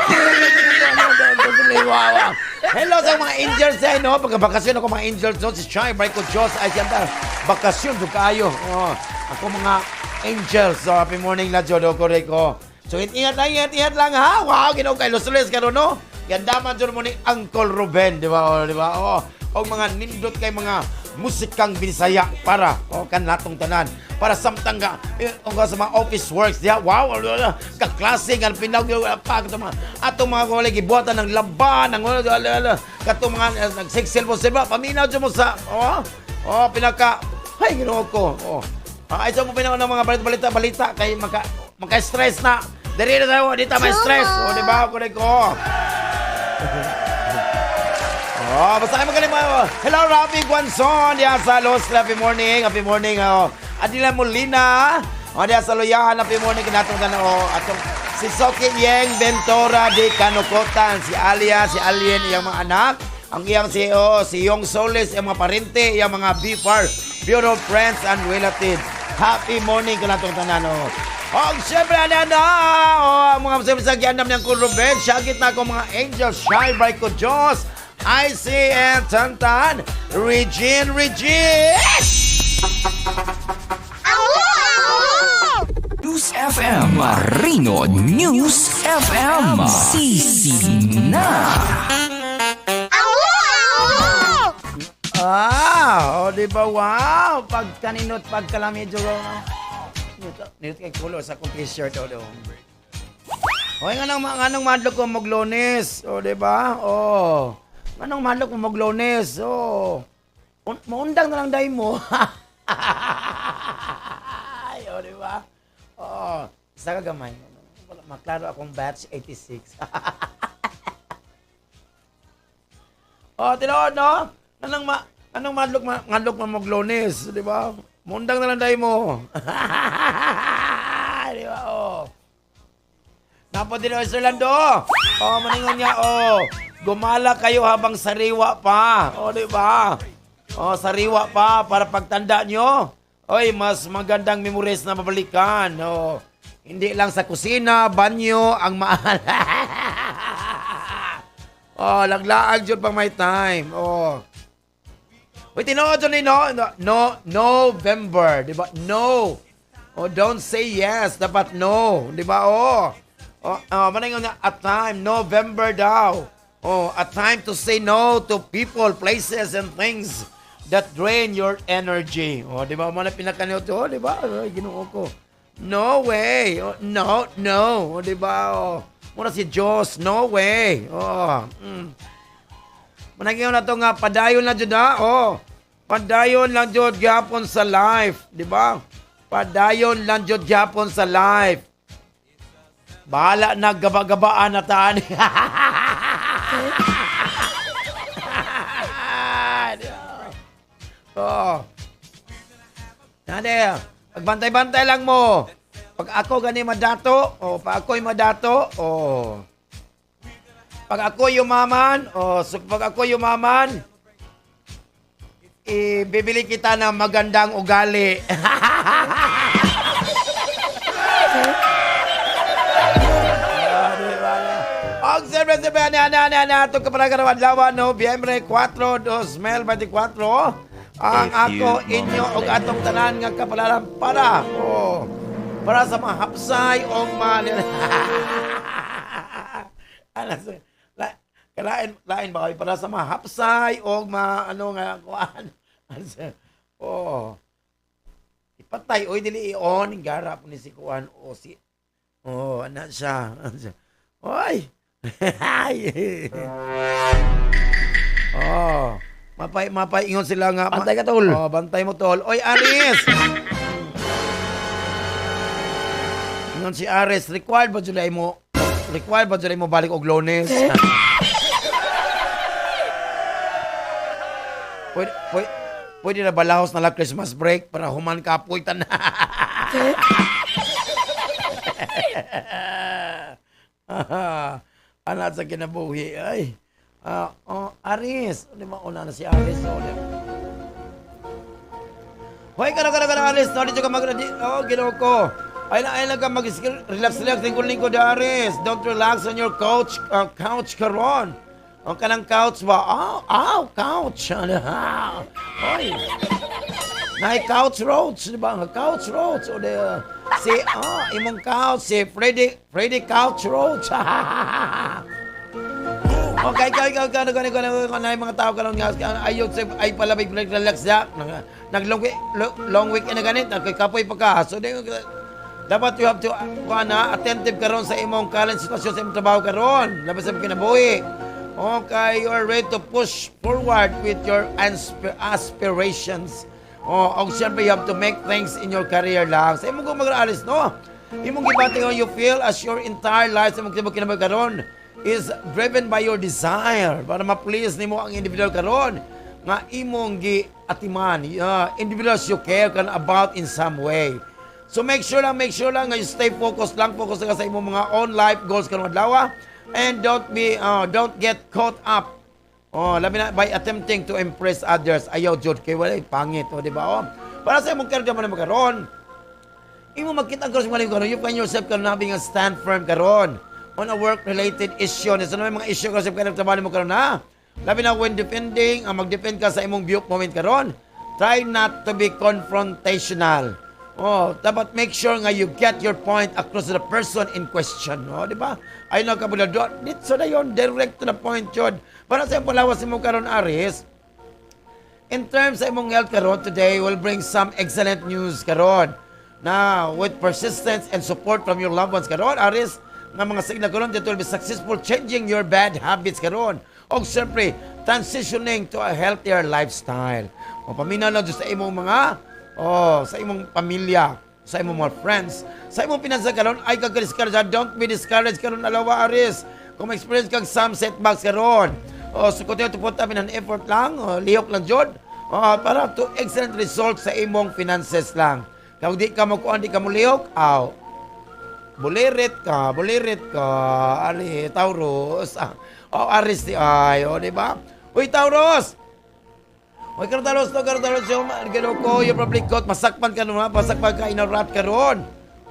Hello sa mga angels eh, no? Pagkabakasyon ako mga angels, no? Si Chai, Michael Diyos, ay siyanta. Bakasyon, doon kaayo. Oh, ako mga angels. So, happy morning na, Jodo Correco. So, ingat lang, ingat, ingat lang, ha? Wow, ginoo kay Los Luis, karon, no? Ganda man dyan mo ni Uncle Ruben, di ba? Oh, di ba? Oh, o mga nindot kay mga musikang Binisaya para o kan natong tanan para samtang ga eh, o sa mga office works diha, wow, kaklase nga pinag pa kato mga atong mga kolegi gibuhatan ng laban ng kato mga eh, nagsiksil mo silba paminaw jud mo sa oh oh pinaka ay Ginoo ko oh ay sa mo pinaw ng mga balita balita balita kay maka maka-stress na diri na tayo dito may stress oh, di ba ko. Oh, basta kayo magaling mga. Hello, Rafi Guanzon. Diyan sa Los. Happy morning. Happy morning. Oh. Adila Molina. Oh, diyan sa Loyahan. Happy morning. Kinatong tanan. Oh, atong si Soki Yeng Ventura de Kanukotan. Si Alia, si Alien, iyang mga anak. Ang iyang si, oh, si Yong Solis, iyang mga parente, iyang mga BFAR, Bureau of Friends and Relatives. Happy morning kanatong tanan. Oh. Oh, siyempre, ano, ano, oh, ang mga siyempre sa giandam niyang Ruben, syagit na ako mga angels, shy by ko Diyos, IC and Tantan, Regine, Regine! News FM. Marino News FM. Sisi na. Ah, oh, di ba? Wow! Pagkaninot, pagkalamidyo. Nito, nito kay kulo sa akong t-shirt, oh, do. Hoy, nga nang madlok ko maglunes. Oh, di ba? Oh. Nga nang madlok ko maglunes. Oh. Maundang na lang dahil mo. Ay, oh, di ba? Oh. Sa kagamay. Maklaro akong batch 86. Oh, tinuod, no? Anong madlok ma, ngadlok ma maglunes, di ba? Mundang na lang dahil mo. Di ba? Oh. Napo din Sir Lando. Oh, maningon niya, oh. Gumala kayo habang sariwa pa. Oh, di ba? Oh, sariwa pa para pagtanda nyo. Oy, mas magandang memories na mabalikan. Oh. Hindi lang sa kusina, banyo, ang mahal. Oh, laglaag jud pang may time. Oh. Uy, tinuod jud ni no, no, no, November, di ba? No. Oh, don't say yes, dapat no, di ba? Oh. Oh, oh manay nga a time, November daw. Oh, a time to say no to people, places and things that drain your energy. Oh, di ba? Mo na pinakanyo to, di ba? Ay, Ginoo ko. No way. Oh, no, no. Oh, di ba? Oh. Mura si Diyos, no way. Oh. Managyaw na to nga padayon na jud ha. Oh. Padayon lang jud gyapon sa life, di ba? Padayon lang jud gyapon sa life. Bahala na gaba-gabaan na taan. Oh. Nade, pagbantay-bantay lang mo. Pag ako gani madato, oh, pag ako'y madato, oh. Pag ako yumaman, oh, so pag ako yumaman, ibibili kita ng magandang ugali. Og siyempre, siyempre, ana, ana, ana, ana, itong kapalagaran adlaw, Nobyembre 4, 2024, ang A few ako, inyo, moments og later. atong tanan nga kapalaran para, oh, para sa mga hapsay o mga ano, la, kalain, lain ba kayo? Para sa mga hapsay o mga ano nga, kuan. Oh. Ipatay, oy, dili i-on, gara po ni si kuan, o si, oh, ana siya. Oy! Oh. Mapay mapay ingon sila nga. Bantay ka, tol. Oh, bantay mo, tol. Oy, Aris. Ingon si Aris, required ba July mo? Required ba July mo balik og Lunes? Pwede, pwede, pwede na balahos na lang Christmas break para human kapoy tanan. Anak sa kinabuhi ay. Ah, oh, Aris. Di ba una na si Aris? Oh, di ba? Hoy, kano kano kano Aris. No, dito ka mag Oh, Ginoo ko. Ay na ay lang ka mag relax relax lingkod lingkod, Aris. Don't relax on your couch karon. Ang kanang couch ba? Aw, aw, couch. Ano? Hoy. Nay couch roach, di ba? Ang couch roach o di si imong couch si Freddy Freddy Couch Roach. Okay, ikaw, ikaw, ikaw, ikaw, ikaw, ikaw, ikaw, mga tao karon nga ayaw sa ay palabig relax ya. Nag long, long weekend na ganit, nagkapoy pa ka. So di, dapat you have to kuan na attentive karon sa imong current sitwasyon sa imong trabaho karon. Labi sa imong kinabuhi. Okay, you are ready to push forward with your aspirations. Oh, og siyempre you have to make things in your career lang. Sa imong kung mag-alis, no? Imong gibati nga you feel as your entire life sa imong kinabuhi karon is driven by your desire para ma-please nimo ang individual karon nga imong gi atiman, individuals you care kan about in some way. So make sure lang nga you stay focused lang, focus ka sa imong mga own life goals karon adlaw and don't get caught up. Oh, labi na by attempting to impress others. Ayaw jud kay walay pangit, oh, di ba? Oh. Para sa imong career man karon, imo makita karon sa mga karon, you find yourself karon having a stand firm karon on a work-related issue. So, may mga issue karon sa kanang trabaho mo karon ha. Labi na when defending, ang mag-defend ka sa imong viewpoint karon, try not to be confrontational. Oh, dapat make sure nga you get your point across to the person in question, no, di ba? Ay na kabula do. Dito na yon, direct to the point yun. Para sa imong palawas mo karon, Aris, in terms sa imong health karon today will bring some excellent news karon. Na with persistence and support from your loved ones karon, Aris, nga mga signal karon that will be successful changing your bad habits karon. Og siyempre, transitioning to a healthier lifestyle. O paminaw lang sa imong mga oh, sa imong pamilya, sa imong mga friends, sa imong pinansa karon ay kag-discourage. Don't be discouraged karon alawa, Aris. Kung ma-experience kag some setbacks karon. Oh, so continue to put up in an effort lang, oh, lihok lang jud. Oh, para to excellent results sa imong finances lang. Kung di ka mo kuan, di ka mo lihok, aw. Bulirit ka, bulirit ka, Ali, Taurus. Ah, oh, Aris di ay, oh, di ba? Uy, Taurus! Uy, karon Taurus, no, karon Taurus, yung gano ko, yung probably caught, masakpan ka naman, masakpan ka in a rut karon.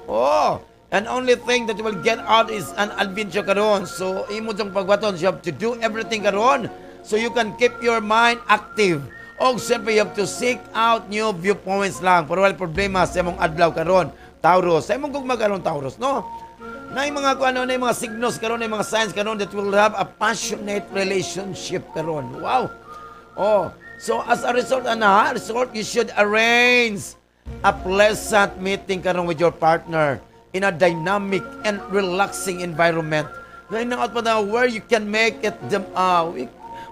Oh, And only thing that you will get out is an adventure karon. So imo jung pagbaton, you have to do everything karon so you can keep your mind active. Og siyempre, you have to seek out new viewpoints lang para wala problema sa imong adlaw karon, Taurus. Sa imong gugma karon, Taurus, no? Na yung mga kung ano, na yung mga signos karon, na yung mga signs karon that will have a passionate relationship karon. Wow. Oh, so as a result ana, result, you should arrange a pleasant meeting karon with your partner in a dynamic and relaxing environment. Na out pa na where you can make it the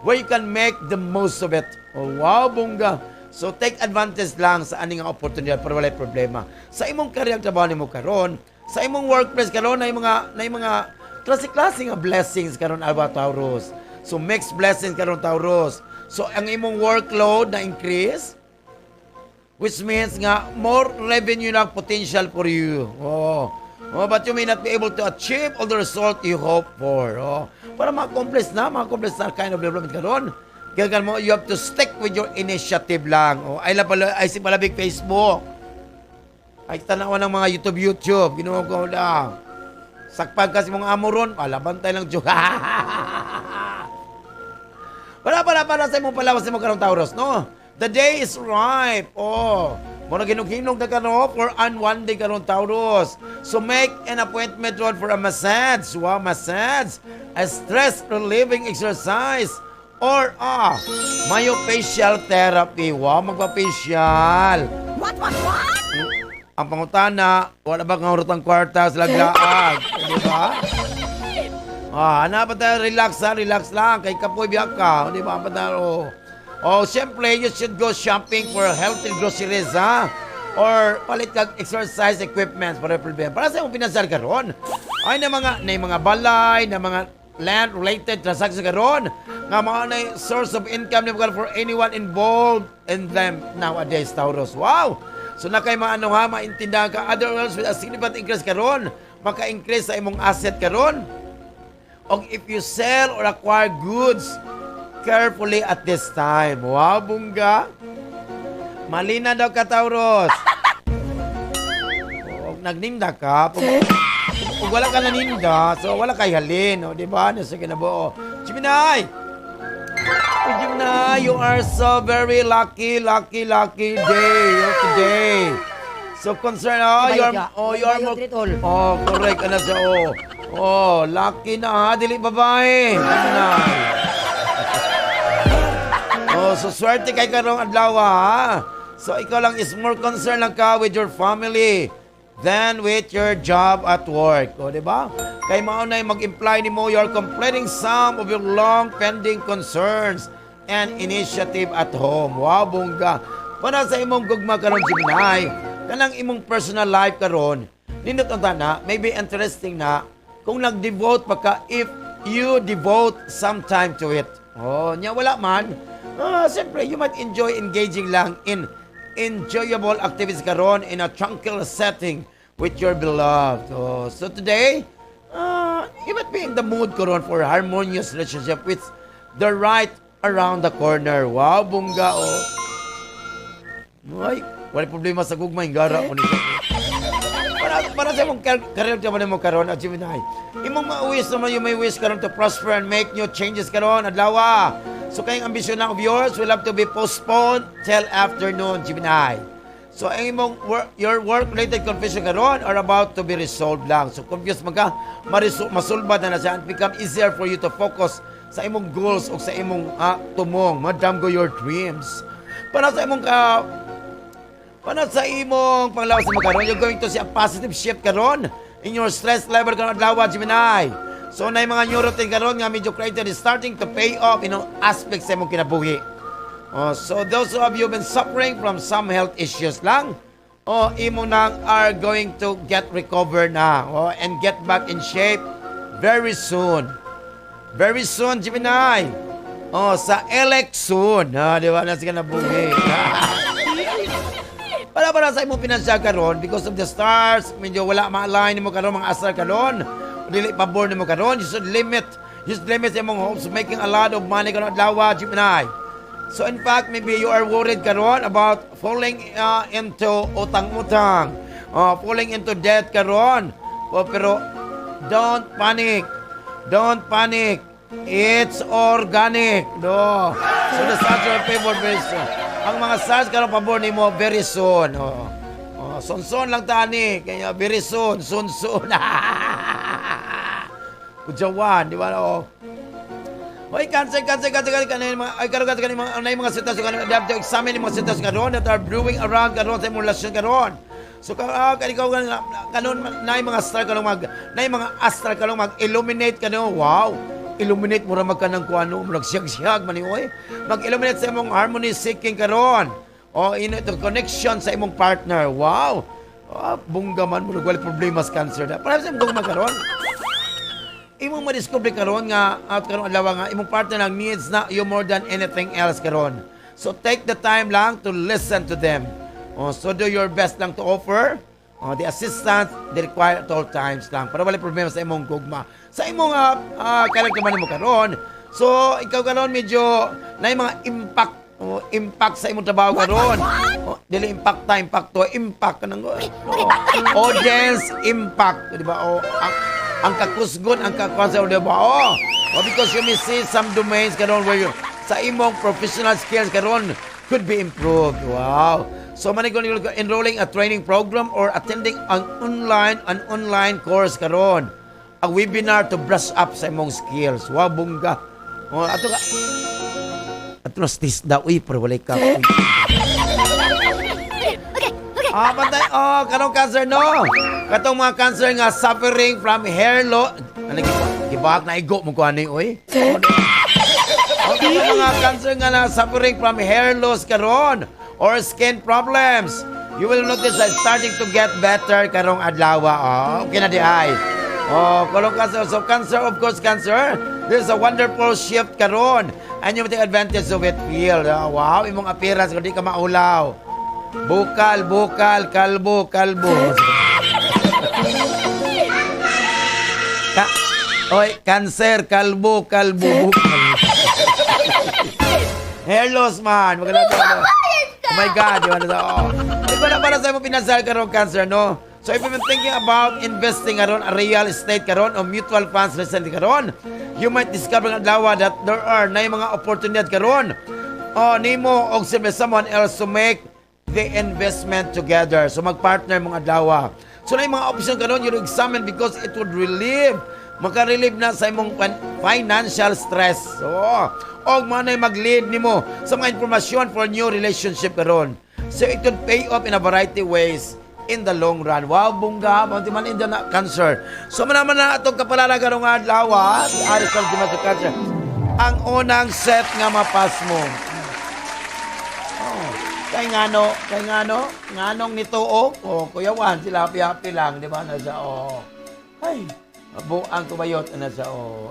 where you can make the most of it. Oh, wow, bongga. So take advantage lang sa aning nga oportunidad para walay problema. Sa imong career, trabaho nimo karon, sa imong workplace karon, na mga klase-klase nga blessings karon, Alba Taurus. So mixed blessings karon, Taurus. So ang imong workload na increase, which means nga more revenue lang potential for you. Oh. Oh, but you may not be able to achieve all the result you hope for. Oh. Para ma-accomplish na kind of development karon. Kaya mo, you have to stick with your initiative lang. Oh, ay la pala, ay si palabig Facebook. Ay tanawa ng mga YouTube YouTube. Ginoo ko lang. Sakpag kasi mong amo ron, bantay lang joke. Wala pala para sa imong palawas mo karong, Taurus, no? The day is ripe. Oh. Mura ginog-hinog na kano for unwinding karon, Taurus. So make an appointment ron for a massage. Wow, massage. A stress relieving exercise or myofascial therapy. Wow, magpa-facial. What? Ang pangutana, wala ba kang ang kwarta sa laglaag? Di ba? Ah, ana pa tayo, relax ha, relax lang. Kay kapoy biyak ka, di ba? Pa tayo, oh. Oh, siyempre, you should go shopping for healthy groceries, ha? Or palit kag exercise equipment para problema. Para sa imong pinansyal karon. Ay na mga balay, na mga land-related transaction karon nga mga na source of income nimo karon for anyone involved in them nowadays, Taurus. Wow! So na kay maano ha, maintindihan ka other else with a significant increase karon, maka-increase sa imong asset karon. Og if you sell or acquire goods carefully at this time. Wow, bongga. Malina daw ka, Taurus. Og nagninda ka, pag wala ka naninda, so wala kay halin, o, di ba? Nasa kinabuo. Gemini! Oh, Gemini, you are so very lucky, lucky, lucky day oh, today. So concern, oh, Ibayo you are, ka. oh, you are Ibayo more, tritol. Oh, correct, ano siya, oh. Oh, lucky na ha, dili babae. Gemini. Oh, so swerte kay karong adlaw ha. So ikaw lang is more concerned lang ka with your family than with your job at work. O, di ba? Kay mao na mag-imply nimo you're completing some of your long pending concerns and initiative at home. Wow, bongga. Para sa imong gugma karon, Gemini, kanang imong personal life karon, nindot ang tana, maybe interesting na kung nag-devote pa ka, if you devote some time to it. Oh, nya wala man, siyempre, you might enjoy engaging lang in enjoyable activities karon in a tranquil setting with your beloved. Oh, so today, you might be in the mood karon for a harmonious relationship with the right around the corner. Wow, bongga, oh. Ay, wala problema sa gugma, gara ko nito. Para sa imong career ka mo karon at Gemini. Imong ma-wish naman, you may wish karon to prosper and make new changes karon adlaw. So kayong ambisyon lang of yours will have to be postponed till afternoon, Gemini. So ang imong work, your work-related confusion karon are about to be resolved lang. So confused man ka, masulbad na na siya and become easier for you to focus sa imong goals o sa imong tumong. Madam go your dreams. Para sa imong panglawas sa karon, you're going to see a positive shift karon in your stress level karon adlaw, Gemini. So na yung mga new routine karon nga medyo created is starting to pay off in all aspects sa imong kinabuhi. Oh, so those of you been suffering from some health issues lang, oh, imo nang are going to get recover na, oh, and get back in shape very soon. Very soon, Gemini. Oh, sa election. Ha, di ba? Nasa kinabuhi. Para sa imong pinansyal karon, because of the stars, medyo wala ma-align nimo karon, mga asar karon. Dili pabor nimo karon. You should limit imong hopes of making a lot of money karon adlaw, Gemini. So in fact, maybe you are worried karon about falling into utang-utang, falling into debt karon. Oh, pero don't panic. Don't panic. It's organic. No. So the stars are favor very soon. Ang mga stars karon pabor nimo very soon. Oh. Oh, soon lang tani. Kaya very soon, soon soon. Kujawan, di ba? Oh. Oy, cancer, cancer, cancer, cancer, kanin mga, ay, karon, karon, kanin mga, anay mga sitwasyon karon, they have to examine yung mga sitwasyon karon that are brewing around karon sa imong relasyon karon. So, ikaw, kanon, na mga star karon mag, na mga astral karon mag-illuminate kanon, wow, illuminate mo ra magkanang kuano, murag siyag-siyag man ni oy. Mag-illuminate sa imong harmony seeking karon. O in the connection sa imong partner. Wow. Oh, bungga man, murag wala problema sa cancer na. Para sa imong gugma karon imong madiscover karon nga at karon adlaw nga imong partner lang needs na you more than anything else karon. So take the time lang to listen to them. Oh, so do your best lang to offer, oh, the assistance they require at all times lang para wala problema sa imong gugma. Sa imong character man nimo karon. So ikaw karon medyo na mga impact, oh, impact sa imong trabaho karon. Oh, dili impacta, impacto, impact kanang, oh, audience impact, di ba? Oh, ang kakusgon, ang kakonsa, di ba? Oh, because you may see some domains karon where you, sa imong professional skills karon could be improved. Wow. So man enrolling a training program or attending an online course karon. A webinar to brush up sa imong skills. Wow, bungga. Oh, ato ka. Ato na tisda, uy, pero walay ka. Ah, patay. Oh, karong cancer, no. Katong mga cancer nga suffering from hair loss. Ano gibak na igo mo ko ani oy. Oh, katong mga cancer nga na suffering from hair loss karon or skin problems. You will notice that it's starting to get better karong adlaw. Oh, okay na di ay. Oh, karong cancer. So cancer, of course, cancer. There's a wonderful shift karon. And you will take advantage of it. Feel. Oh, wow, imong appearance kung di ka maulaw. Bukal, bukal, kalbo, kalbo. Ka Oy, cancer, kalbo, kalbo, bukal. Hair loss man. Maganda to. Ano. Oh my God, di ba na oh. Di ba na para sa imong pinasal karon cancer, no? So if you've been thinking about investing karon a real estate karon o mutual funds recently karon, you might discover nga adlaw that there are na mga oportunidad karon. Oh, nimo og someone else to make the investment together. So magpartner mga adlaw. So na mga option karon you examine because it would relieve maka-relieve na sa imong financial stress. So, og mo na mag-lead nimo sa mga impormasyon for new relationship karon. So it could pay off in a variety ways in the long run. Wow, bungga, manti man in na cancer. So man na atong kapalala karong adlaw, ari sa sa cancer. Ang unang set nga mapas mo. Oh, kay ngano, nganong nituo, oh, Kuya Juan, sila happy-happy lang, di ba? Nasa, oh. Ay, buang kumayot, nasa, oh.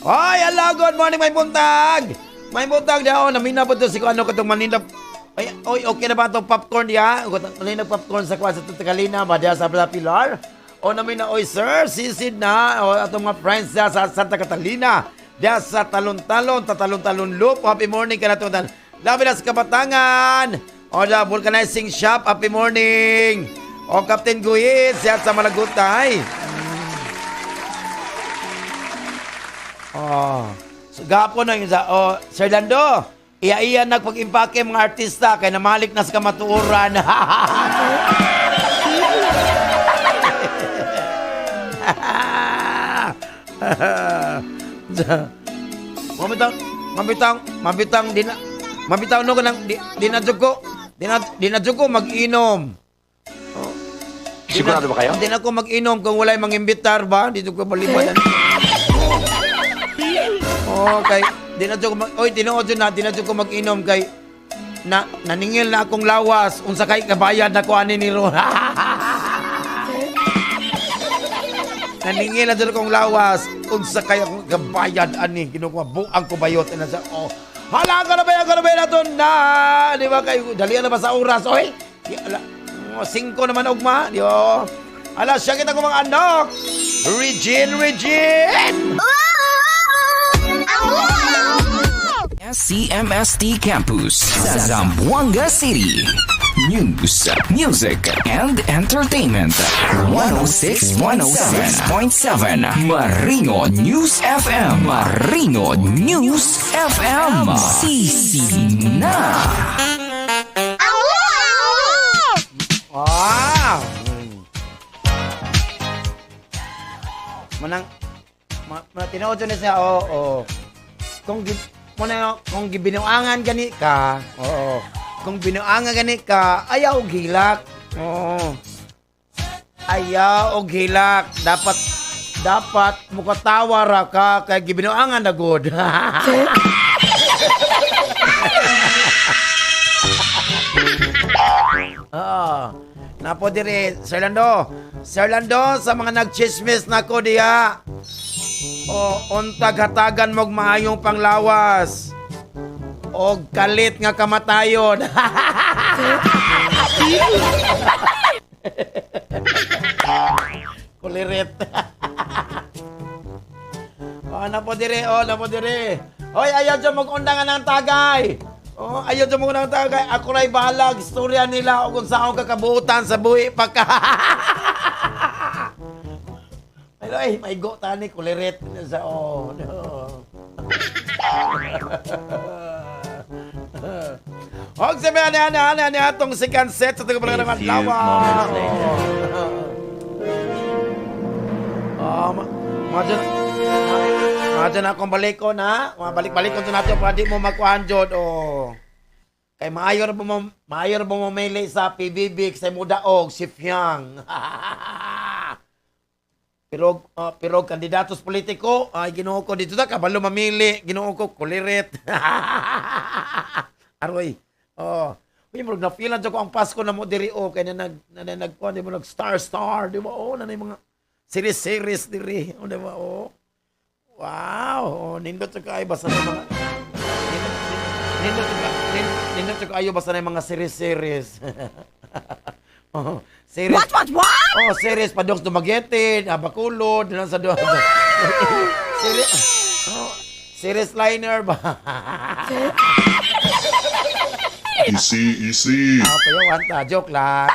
Ay, ala, good morning, may buntag! May buntag daw, namina po to si ano katong Manila. Ay, oy, okay na ba itong popcorn diya? Manila popcorn sa kuwan sa Tagalina ba diya sa Pilar? O namina, oy sir, sisid na. O atong mga friends diya sa Santa Catalina. Diya sa Talon-Talon, Tatalon-Talon Loop. Happy morning ka na to. Labi na sa Kabatangan. O da, vulcanizing shop, happy morning. O Captain Guhit, siya sa Malagutay. Oh. So, gapon na yung sa, oh, Sir Lando, iya-iya nagpag-impake mga artista kay namalik na sa kamatuoran. Mabitang, mabitang, mabitang, di na, mabitaw no ka nang, di na jud ko, di na jud ko mag-inom. Oh. Sigurado ba kayo? Hindi na ako mag-inom kung wala'y mangimbitar ba? Dito ko balibad. Oh, kay di na jud ko mag, oy, tinuod jud na, di na jud ko mag-inom kay na naningil na akong lawas unsa kay kabayad na ko ani ni ro. Naningil na jud akong lawas unsa kay akong kabayad ani kinukuha buang ko bayot na sa, oh. Hala ka na ba ka na ba na to na, di ba kay dali na ba sa oras oy? Di ala, oh, 5 naman ugma, di ba? Ala siya kita ko mga anak. Regine, Regine. CMST Campus, Zamboanga City. News, music, and entertainment. 106 106.7 Marino News FM. Marino News FM. Sisi na. Wow! Manang ma tinuod jud ni siya, oo. Kung gi, muna kung gibinuangan gani ka, oo. Kung binuangan gani ka, ayaw og hilak. Oo. Ayaw og hilak. Dapat dapat mukatawa ra ka kay gibinuangan na gud. Oo. Napo dire, Sir Lando. Sir Lando, sa mga nagchismis nako diha. O untag hatagan mog maayong panglawas. Og kalit nga kamatayon. Kulirit. Oh, napo dire, oh, napo dire. Hoy, ayaw dyan mag-undangan ng tagay. Oh, ayaw dyan mag-undangan ng tagay. Ako ra'y bahalag, istorya nila o kung saan kakabutan sa buhi pa ka. Pero ay, may go tani, kulirit. Sa, oh, no. Og sabi ani ani ani ani atong second set sa taga ng adlaw. Oh, ma na akong balikon ha. Mabalik-balik ko nato para di mo makuhan jud oh. Kay maayo ra mo mamili sa PBB sa mudaog si Fyang. Pero kandidatos politiko ay Ginoo ko dito ta kabalo mamili, Ginoo ko kulirit. Aroy. Oh. Uy, murag na feel ko ang Pasko na mo diri oh kay na nag na nag di mo nag star star di ba oh na mga series series diri oh di ba oh. Wow, oh, nindot sa kaayo basta na mga nindot sa kaayo basta na mga series series. Oh, series. What? Oh, series Padong Dumaguete, Bacolod, lang sa do. Series. Oh, series liner ba? Easy, easy. Okay, wanta, joke lang.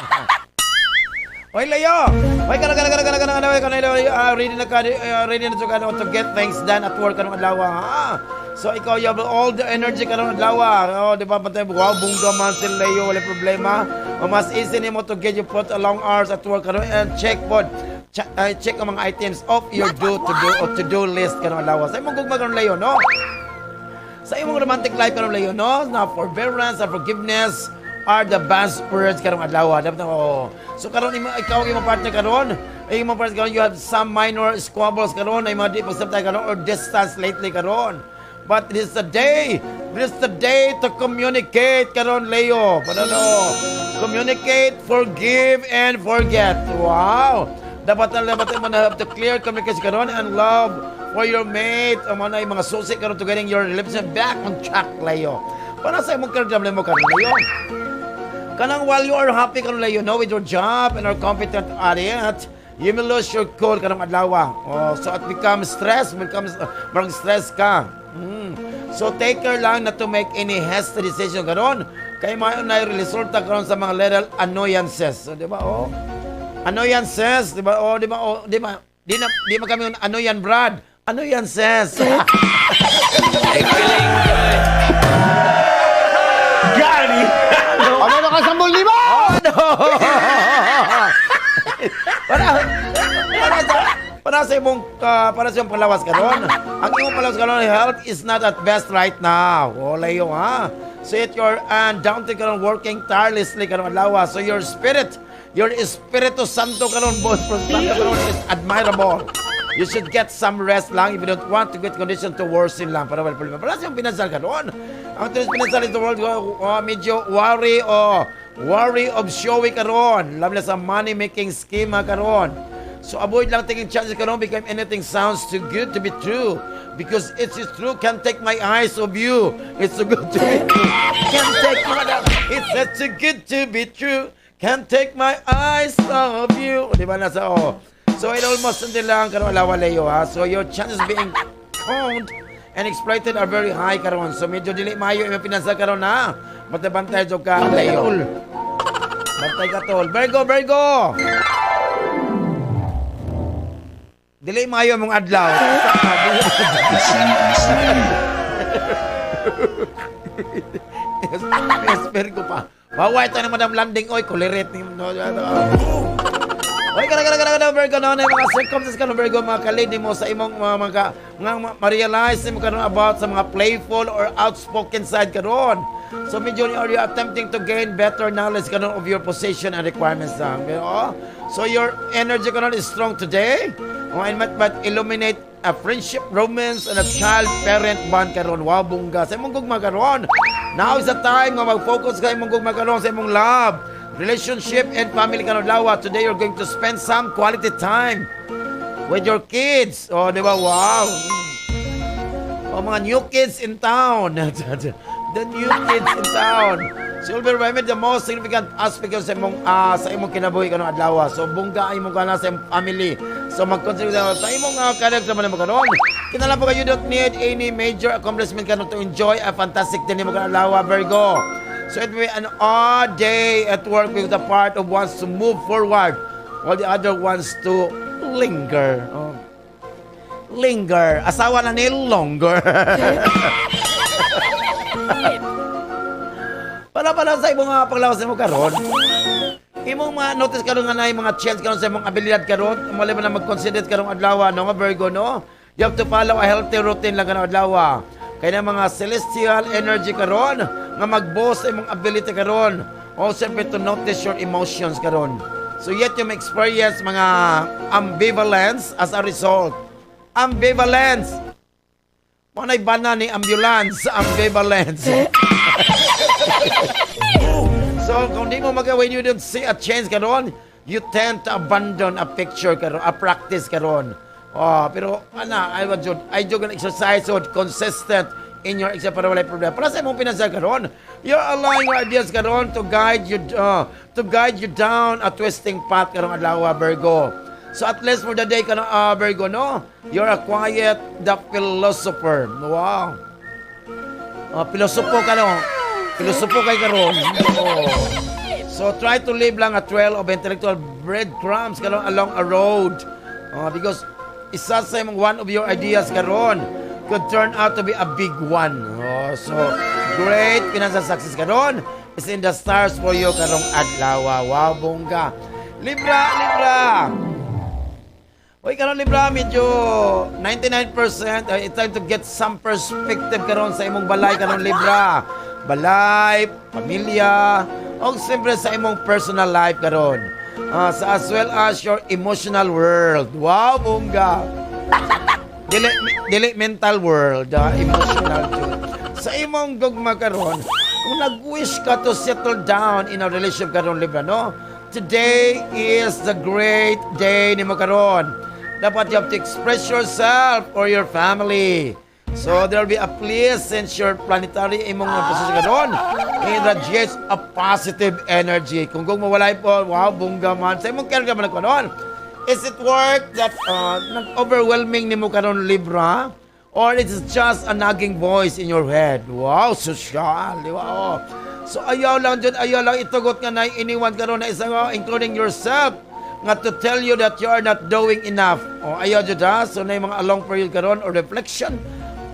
Hoy, Leo! Hoy, kana kana kana kana kana kana kana kana ready na ka ready na ka to get things done at work karong adlaw ha. So ikaw you have all the energy karong adlaw. Oh, di ba pantay wow bongga man si Leo, wala problema. O, mas easy nimo to get you put a long hours at work karon and check pod. Check ang mga items of your do to do or to do list karong adlaw. Sa imong gugma karon Leo, no? Sa imong romantic life karon Leo, no? Na forbearance and forgiveness are the best words karong adlaw. Dapat na oo. So karon imo ikaw ang imong partner karon, ay imong partner karon you have some minor squabbles karon ay mga di pagsabtay karon or distance lately karon. But this is the day. This is the day to communicate karon Leo. Ano? Communicate, forgive, and forget. Wow! Dapat na dapat mo na have to clear communication karon and love for your mate. Ang mga mga susi karon to getting your relationship back on track, Leo. Para sa imong career mo karon, Leo. Kanang while you are happy karon Leo, no, with your job and are competent at it, you may lose your cool karong adlaw. Oh, so at become stress, becomes marang stress ka. So take care lang not to make any hasty decision karon. Kay maayo na resulta karon sa mga little annoyances. So, di ba? Oh. Annoyances, di ba? Oh, di ba? Oh, di ba? Di na di ba kami ano yan, Brad? Annoyances. Gani! Ano na ka sa libo? Oh, no! para para sa para sa imong para sa imong palawas karon. Ang imong palawas karon, health is not at best right now. O layo ha. So it your and down to karon working tirelessly karon adlaw. So your spirit, your Espiritu Santo karon, both Santo karon is admirable. You should get some rest lang if you don't want to get condition to worsen lang para wala problema. Para sa imong pinansyal karon. Ang tulis pinansyal in the world medyo worry o worry of showy karon. Labi na sa money making scheme karon. So avoid lang taking chances karon because anything sounds too good to be true. Because it's true, can't take my eyes off you. It's too good to be true. Can't take my It's too good to be true. Can't take my eyes off you. Di ba nasa oh. So it almost hindi lang karon alawa Leo ha. So your chances being conned and exploited are very high karon. So medyo dili maayo imong pinansyal karon ha. Bantay-bantay jud ka Leo. Bantay ka, tol. Virgo, Virgo! Dili maayo mong adlaw. Easy, easy. Yes, Virgo pa. Waway tayo ng Madam Landing. Oy, kulirit ni no. Oy, kana kana kana kana Virgo, no, na mga circumstances ka no, Virgo, mga kalid mo sa imong mga ma-realize nimo karon about sa mga playful or outspoken side karon. So medyo are you attempting to gain better knowledge karon of your position and requirements lang. Oh? So your energy karon is strong today. Oh, and might illuminate a friendship, romance, and a child-parent bond karon. Wow, bongga. Sa imong gugma karon. Now is the time nga mag-focus ka imong gugma karon sa imong love, relationship, and family karon lawa. Today, you're going to spend some quality time with your kids. Oh, di ba? Wow. Oh, mga new kids in town. The new kids in town. So, you'll be remember the most significant aspect sa imong kinabuhi kanong adlaw. So, bongga imong kana sa imong family. So, mag-consider sa imong character man mo karon. Kinala po kayo, you don't need any major accomplishment karon to enjoy a fantastic day nimo karon adlaw, Virgo. So, it will be an odd day at work with the part of wants to move forward while the other wants to linger. Oh. Linger. Asawa na ni longer. Para pala sa imong mga panglawas nimo karon, imong mga notice karon nga naay mga chance karon sa imong abilidad karon, mali man na mag-consider karong adlaw, no, nga Virgo, no? You have to follow a healthy routine lang karong adlaw. Kay na mga celestial energy karon nga mag-boost sa imong ability karon. O siyempre to notice your emotions karon. So yet you may experience mga ambivalence as a result. Ambivalence. Mo na'y bana ni ambulance, ambivalence. So, kung di mo magawa, you don't see a change karon, you tend to abandon a picture karon, a practice karon. Oh, pero ana, ay jud, ay jud exercise so consistent in your exercise para walay problema. Para sa imong pinansyal karon, you're allowing your ideas karon to guide you down a twisting path karong adlaw, Virgo. So at least for the day karon, Virgo, no? You're a quiet the philosopher. Wow. Pilosopo ka, no? Pilosopo kay karon. Oh. So try to leave lang a trail of intellectual breadcrumbs karon along a road. Because isa sa imong one of your ideas karon could turn out to be a big one. Oh, so great financial success karon is in the stars for you karong adlaw. Wow, bongga. Libra, Libra. Uy, karon Libra, medyo 99% it's time to get some perspective karon sa imong balay karon, Libra. Balay, pamilya, o siyempre sa imong personal life karon. Sa as well as your emotional world. Wow, bongga. Dili dili mental world, emotional jud. Sa imong gugma karon, kung nag-wish ka to settle down in a relationship karon, Libra, no? Today is the great day nimo karon. Dapat you have to express yourself or your family. So there will be a place since your planetary imong position karon. It radiates a positive energy. Kung mawalay po, wow, bongga man. Sa imong career ka man karon. Is it work that nag-overwhelming nimo karon, Libra? Or it's just a nagging voice in your head? Wow, social, di ba? Oh. So ayaw lang dyan, ayaw lang itugot nga na anyone karon na isang, oh, including yourself, nga to tell you that you are not doing enough. O ayaw dyan ha. So na yung mga long period karon or reflection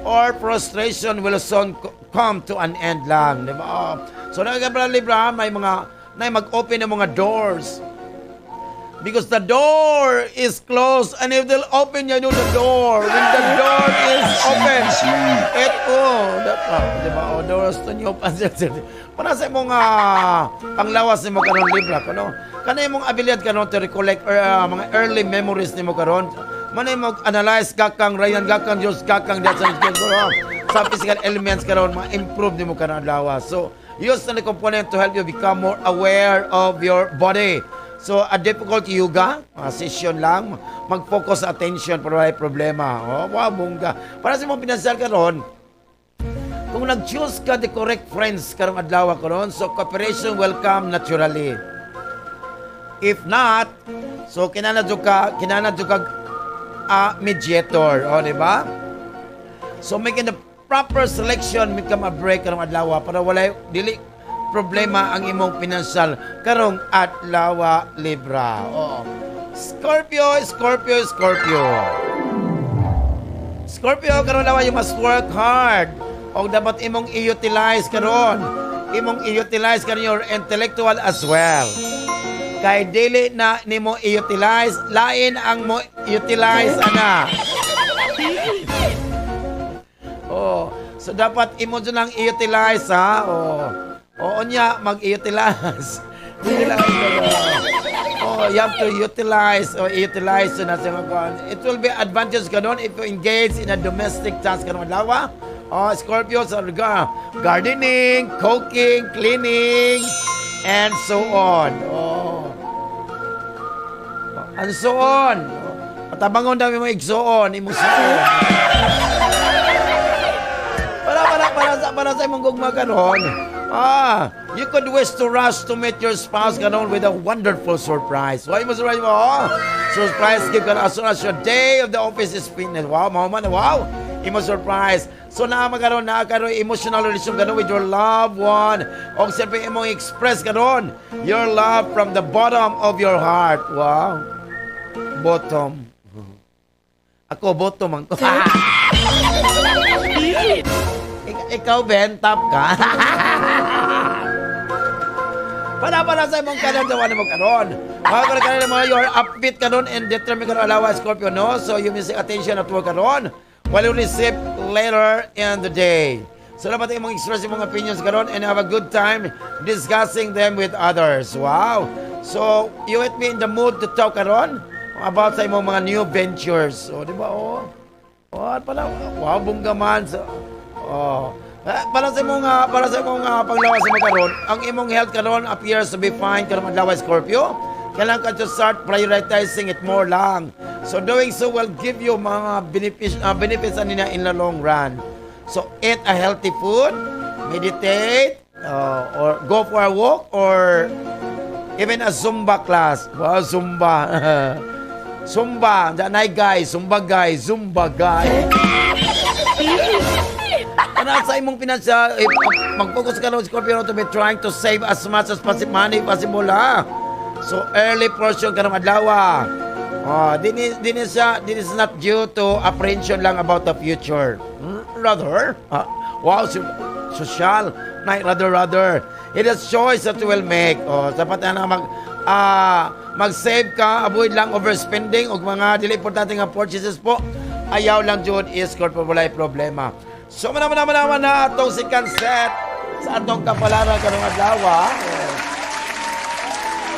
or frustration will soon come to an end lang. Di ba? Oh. So nagkabra Libra, may mga na mag-open ng mga doors. Because the door is closed and if they'll open you know the door. When the door is open, it, oh, that, oh, di ba? Oh, doors to new. Para sa imong panglawas nimo karon, Libra, kuno. Kana imong abilidad karon to recollect or mga early memories nimo karon. Manay mo analyze kakang Ryan, kakang Diyos, kakang Diyos, sa physical elements karon ma-improve nimo karon adlaw. So, use the component to help you become more aware of your body. So, a difficult yoga session lang, mag-focus sa attention para walay problema. Oh, wow, bongga. Para sa imong pinansyal karon, kung nag-choose ka the correct friends karong adlaw karon, so cooperation will come naturally. If not, so kinana jud ka mediator, o di ba? So making the proper selection become a break karong adlaw para walay dili problema ang imong pinansyal karong adlaw, Libra. Oo. Scorpio, Scorpio, Scorpio. Scorpio, karon adlaw you must work hard. O dapat imong i-utilize karon. Imong i-utilize karon your intellectual as well. Kay dili na nimo i-utilize, lain ang mo utilize ana. Oh, so dapat imo jud lang i-utilize ha. Oh. Oo niya mag-utilize. Utilize ka. Oh, you have to utilize or utilize na sa mga. It will be advantage kanon if you engage in a domestic task karon adlaw. Oh, Scorpio, sa gardening, cooking, cleaning, and so on. Oh. And so on. Patabangon dami mo igsuon, imong suon. Para sa imong gugma karon. Ah, you could wish to rush to meet your spouse karon with a wonderful surprise. Why mo surprise mo? Oh? Surprise gift karon as soon as your day of the office is finished. Wow, mao man, wow. Imo surprise. So naa man karon naa karon emotional relation karon with your loved one. Og siyempre imong express karon your love from the bottom of your heart. Wow. Bottom. Ako bottom ang ko. Ikaw, Ben, top ka. Para sa imong kanon sa mo karon. Mga karon karon mo, you are upbeat karon and determined karon adlaw, Scorpio, no? So you miss attention at work karon while you receive later in the day. So dapat imong express imong opinions karon and have a good time discussing them with others. Wow. So you will be in the mood to talk karon about sa imong mga new ventures. So, di ba? Oh. Oh, pala, wow, bongga man. So, oh. Eh, para sa imong panglawas mo karon, ang imong health karon appears to be fine karon adlaw, Scorpio. Kailangan ka to start prioritizing it more lang. So doing so will give you mga benefits anina in the long run. So eat a healthy food, meditate, or go for a walk or even a Zumba class. Wow, Zumba. Zumba, danay guy, Zumba guy, Zumba guy. Para sa imong pinansyal, eh, mag-focus ka lang, Scorpio, to be trying to save as much as possible money possible, ha. So, early portion karong adlaw. Oh, din is not due to apprehension lang about the future. Rather, wow, social, na rather, rather. It is choice that you will make. Oh, dapat na mag-save ka, avoid lang overspending og mga dili importante nga purchases po. Ayaw lang jud is Scorpio, walay problema. So mana mana mana mana atong second set sa atong kapalaran karong adlaw. Oh.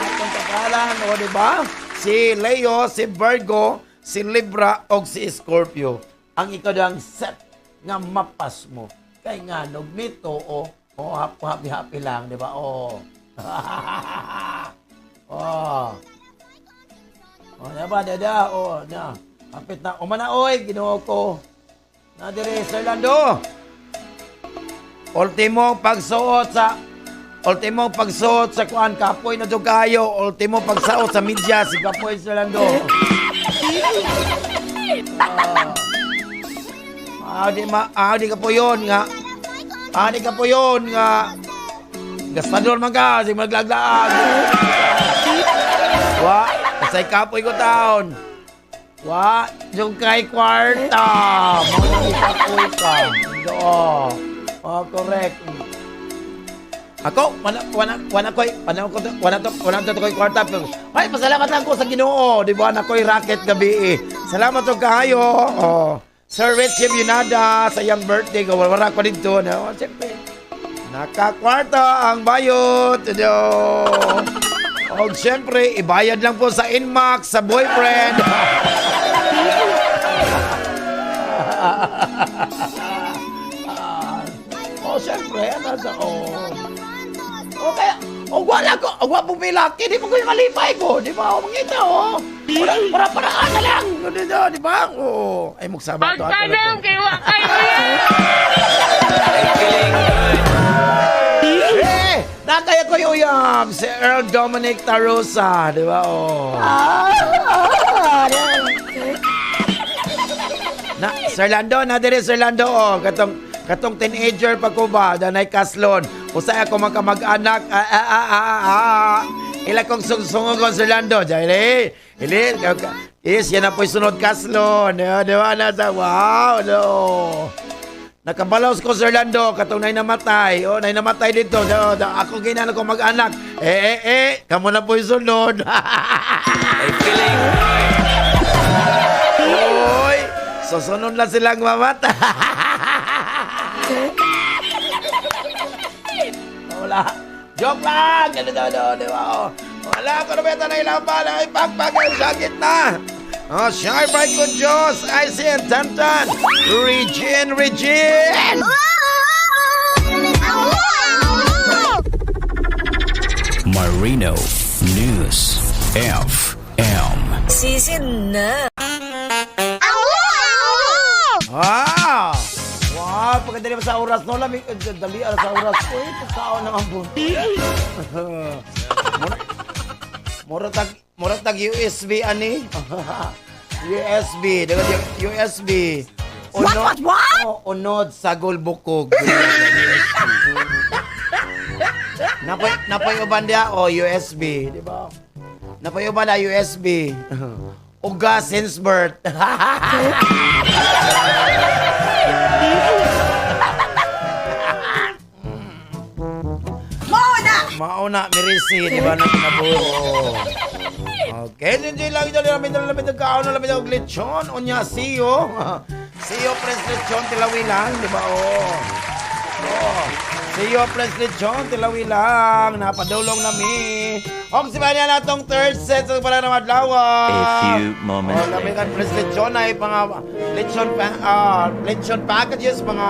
Atong kapalaran, o di ba? Si Leo, si Virgo, si Libra og si Scorpio. Ang ikaduhang set nga mapas mo. Kay nga nog nito o oh, happy happy happy lang, di ba? Oh. Oh. Oh, di ba? Dada, oh, na. Hapit na. Umana oy, Ginoo ko. Na dire Sir Lando. Ultimo pagsuot sa kuan, kapoy na jud kayo. Ultimo pagsaot sa media si kapoy Sir Lando. Ah, di ma ah, di ka po yun nga. Ah, di ka po yun nga. Gastador man ka, sige maglaglaag. Wa, kasay kapoy ko taon. Wa, yung kay kwarta. Mao nang ikapoy ka. Oo. Oh, correct. Ako, wala wala wala koy, wala ko wala to wala to koy kwarta pero ay, pasalamat lang ko sa Ginoo, di ba na koy racket gabi eh. Salamat og kaayo. Oh. Sir Richie Yunada sa iyang birthday ko, wala ko dito na. Oh, siyempre. Nakakwarta ang bayot. Yo. Og siyempre, ibayad lang po sa Inmax sa boyfriend. Oh, siyempre, ano sa oh. O kaya, o wala ko, o wala pong pilaki, di mo ko yung malipay ko, di ba? O mangita, oh. Wala, para paraan na lang, di ba? Di ba? Oo. Ay, magsama to. Pagtanong kay wa kay Eh, nakaya ko yung uyab, si Earl Dominic Tarosa, di ba? Oh. Na, Sir Lando, na dire Sir Lando, oh, katong Katong teenager pa ko ba, danay kaslon. Usay ako mga kamag-anak, ah, ah, ah, ah, ah. Ila kong sungsungong Sir Lando. Dahil, ili, is, yan na po'y sunod kaslon. Di ba, nasa, wow, no. Nakabalaws ko, Sir Lando, katong nay namatay. Oh, nay namatay dito. Oh, ako ginan ko mag-anak. Eh, eh, eh, kamo na po'y sunod. Feeling Oy, susunod lang silang mamatay. Wala. Joke lang! Ganun daw, daw, di ba? Oh. Wala ko na beta na ilang pala. Ay, pagpag, sakit na. Oh, shy bright ko Diyos. I see and Tantan. Regine, Regine! Marino News FM. Season na. Ah! Wow, pagkadali pa sa oras, no? Lamig, eh, dali ala sa oras. Uy, pagkaon ng ambon. Mura tag USB ani. USB, dapat USB. Unod, What, what, what? Oh, unod sagol bukog. Napoy uban dia o USB, di ba? Napoy uban na USB. Uga since birth. Mauna, mirisi, di ba, na kinabuhi. Okay, enjoy lang ito. Lamit na lamit ang kaon, lamit ang lechon. Unya, see you. See you, Pres Lechon, tilawi lang, di ba? Oh. Oh. See you, Pres Lechon, tilawi lang. Napadulong na mi. Og si Banya na tong third set sa para na madlaw. A few moments Oh, lamit ang Pres Lechon ay mga lechon, pa, lechon packages, mga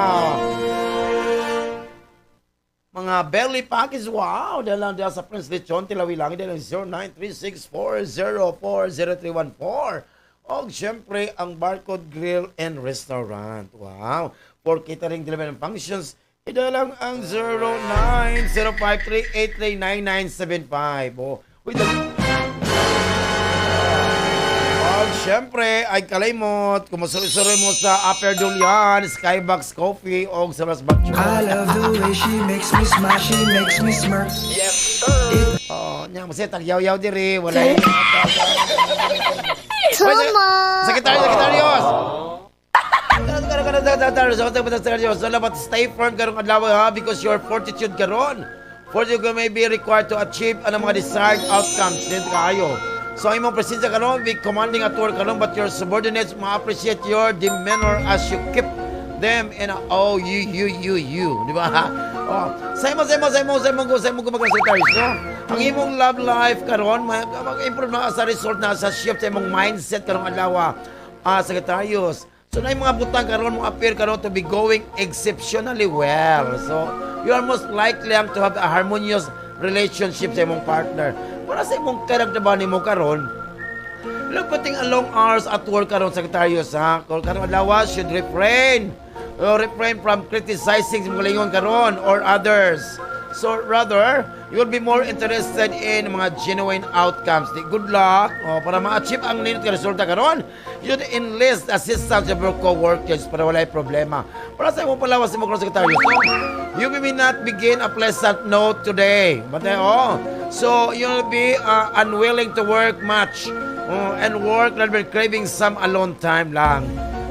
belly package. Wow! Dahil lang dahil sa Prince Lechon, tilawi lang. Dahil lang 0936-404-0314. O siyempre, ang Barcode Grill and Restaurant. Wow! For catering, delivery and functions, ito lang ang 0905-383-9975. Oh, wait, og syempre, ay kalaymot, kumusuroy mo sa Upper Dulian, Skybox Coffee, o sa Las Baccho. I love the way she makes me smile, she makes me smirk. Oh, nya mo siya tagyaw-yaw diri, wala yun. Tama. Secretary, Secretarios. Secretarios, dapat stay firm karong adlaw ha because your fortitude karon. Fortitude may be required to achieve ang mga desired outcomes din kaayo. So ang imong presensya karon be commanding at work karon, but your subordinates ma-appreciate your demeanor as you keep them in a, oh, you you you you, di ba? Oh, sa imo kumbaga, Secretarios, no? Ang imong love life karon mag-improve na sa result na sa shift sa imong mindset karong adlaw, Secretarios. So na yung mga butang karon mo appear karon to be going exceptionally well. So you are most likely ang to have a harmonious relationship sa imong partner. Para sa imong character ba nimo karon, look, putting a long hours at work karon, Secretarios, ha. Kung karon adlaw should refrain. Refrain from criticizing sa mga lingon karon or others. So rather, you will be more interested in mga genuine outcomes. Di, good luck. Oh, para ma-achieve ang nindot ka resulta karon, you should enlist assistance of your co-workers para walay problema. Para sa imong palawas mo karon, Secretary. So, you may not begin a pleasant note today. But oh, so you'll be unwilling to work much and work will be craving some alone time lang.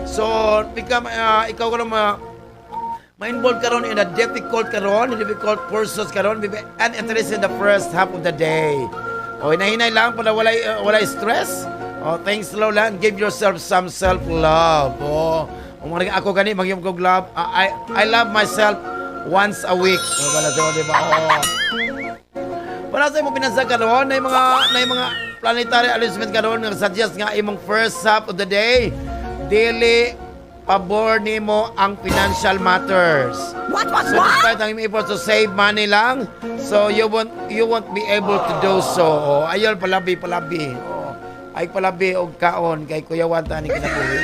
So, become ikaw karon ma ma-involve karon in a difficult karon, difficult pursuits karon, be and interest in the first half of the day. O hinahinay lang para walay stress. O things slow lang, give yourself some self-love. O mga ako gani magyom kog love. I love myself once a week. O wala sa, di ba? O. Para sa imong pinansa karon, na mga planetary alignment karon nga suggest nga imong first half of the day dili pabor nimo ang financial matters. What, So what? despite ang imong effort to save money lang, so you won't be able to do so. Oh, ayol palabi palabi. Oh, ay palabi og kaon kay kuyawan ta ni kinabuhi.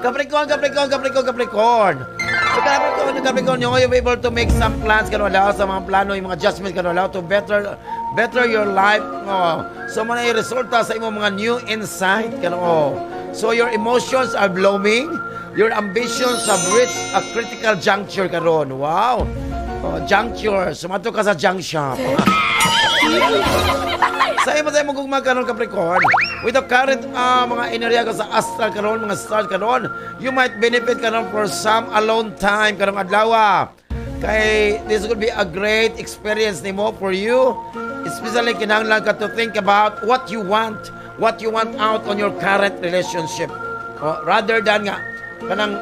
Capricorn, Capricorn, Capricorn, Capricorn. So Capricorn, Capricorn, you'll be able to make some plans karon adlaw sa mga plano, yung mga adjustments karon adlaw to better your life. Oh. So mo na yung resulta sa imong mga new insight karon. Oh. So your emotions are blooming, your ambitions have reached a critical juncture karon. Wow. Oh, juncture. Sumato ka sa junk shop. Sa imo gugma karon, Capricorn, with the current mga enerhiya ka sa astral karon, mga stars karon, you might benefit karon for some alone time karong adlaw. Kay this could be a great experience nimo for you, especially kinahanglan ka to think about what you want out on your current relationship. Oh, rather than nga kanang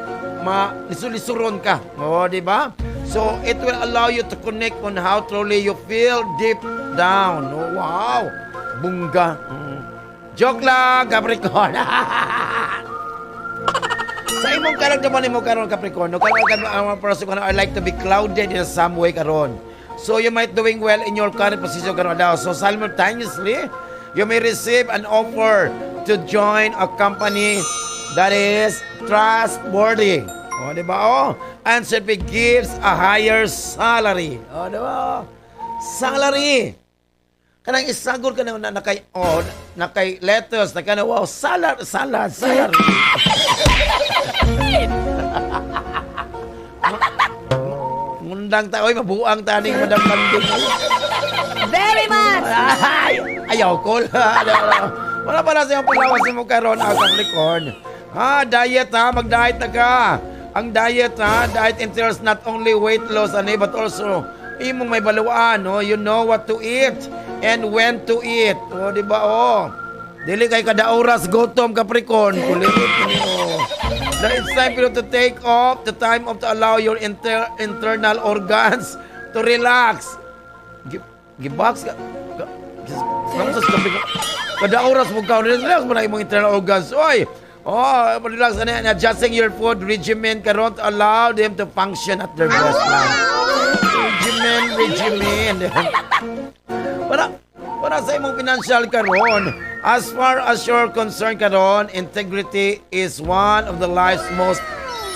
ma lisu-lisuron ka. Oh, di ba? So it will allow you to connect on how truly you feel deep down. Oh, wow. Bungga. Joke lang, Capricorn. Sa imong karamdaman nimo karon, Capricorn, no, karon kan ang mga person karon I like to be clouded in some way karon. So you might doing well in your current position karon daw. So simultaneously, you may receive an offer to join a company that is trustworthy. O, di ba? Oh, and simply gives a higher salary. O, di ba? Salary. Kanang isagol ka na kay, oh, na kay lettuce na kana, wow, salad, salad, salary. Ngundang ta oy, mabuang taning Madam Landing. Very much. Ay, ayaw ko. Wala pala sa iyong palawas mo karon ang Capricorn. Ha, diet ha, mag-diet na ka. Ang diet ha, diet entails not only weight loss ani but also imong may baluan, no? You know what to eat and when to eat. Oh, di ba? Oh. Dili kay kada oras gutom, Capricorn. Kulit oh. Now it's time for you to take off the time off to allow your internal organs to relax. Gibox ka. Kamu sa Capricorn. Kada oras mo ka, relax mo na imong internal organs. Oy! Oh, relax and adjusting your food regimen karon to allow them to function at their best lang. Regimen, regimen. Para sa imong financial karon, as far as you're concerned karon, integrity is one of the life's most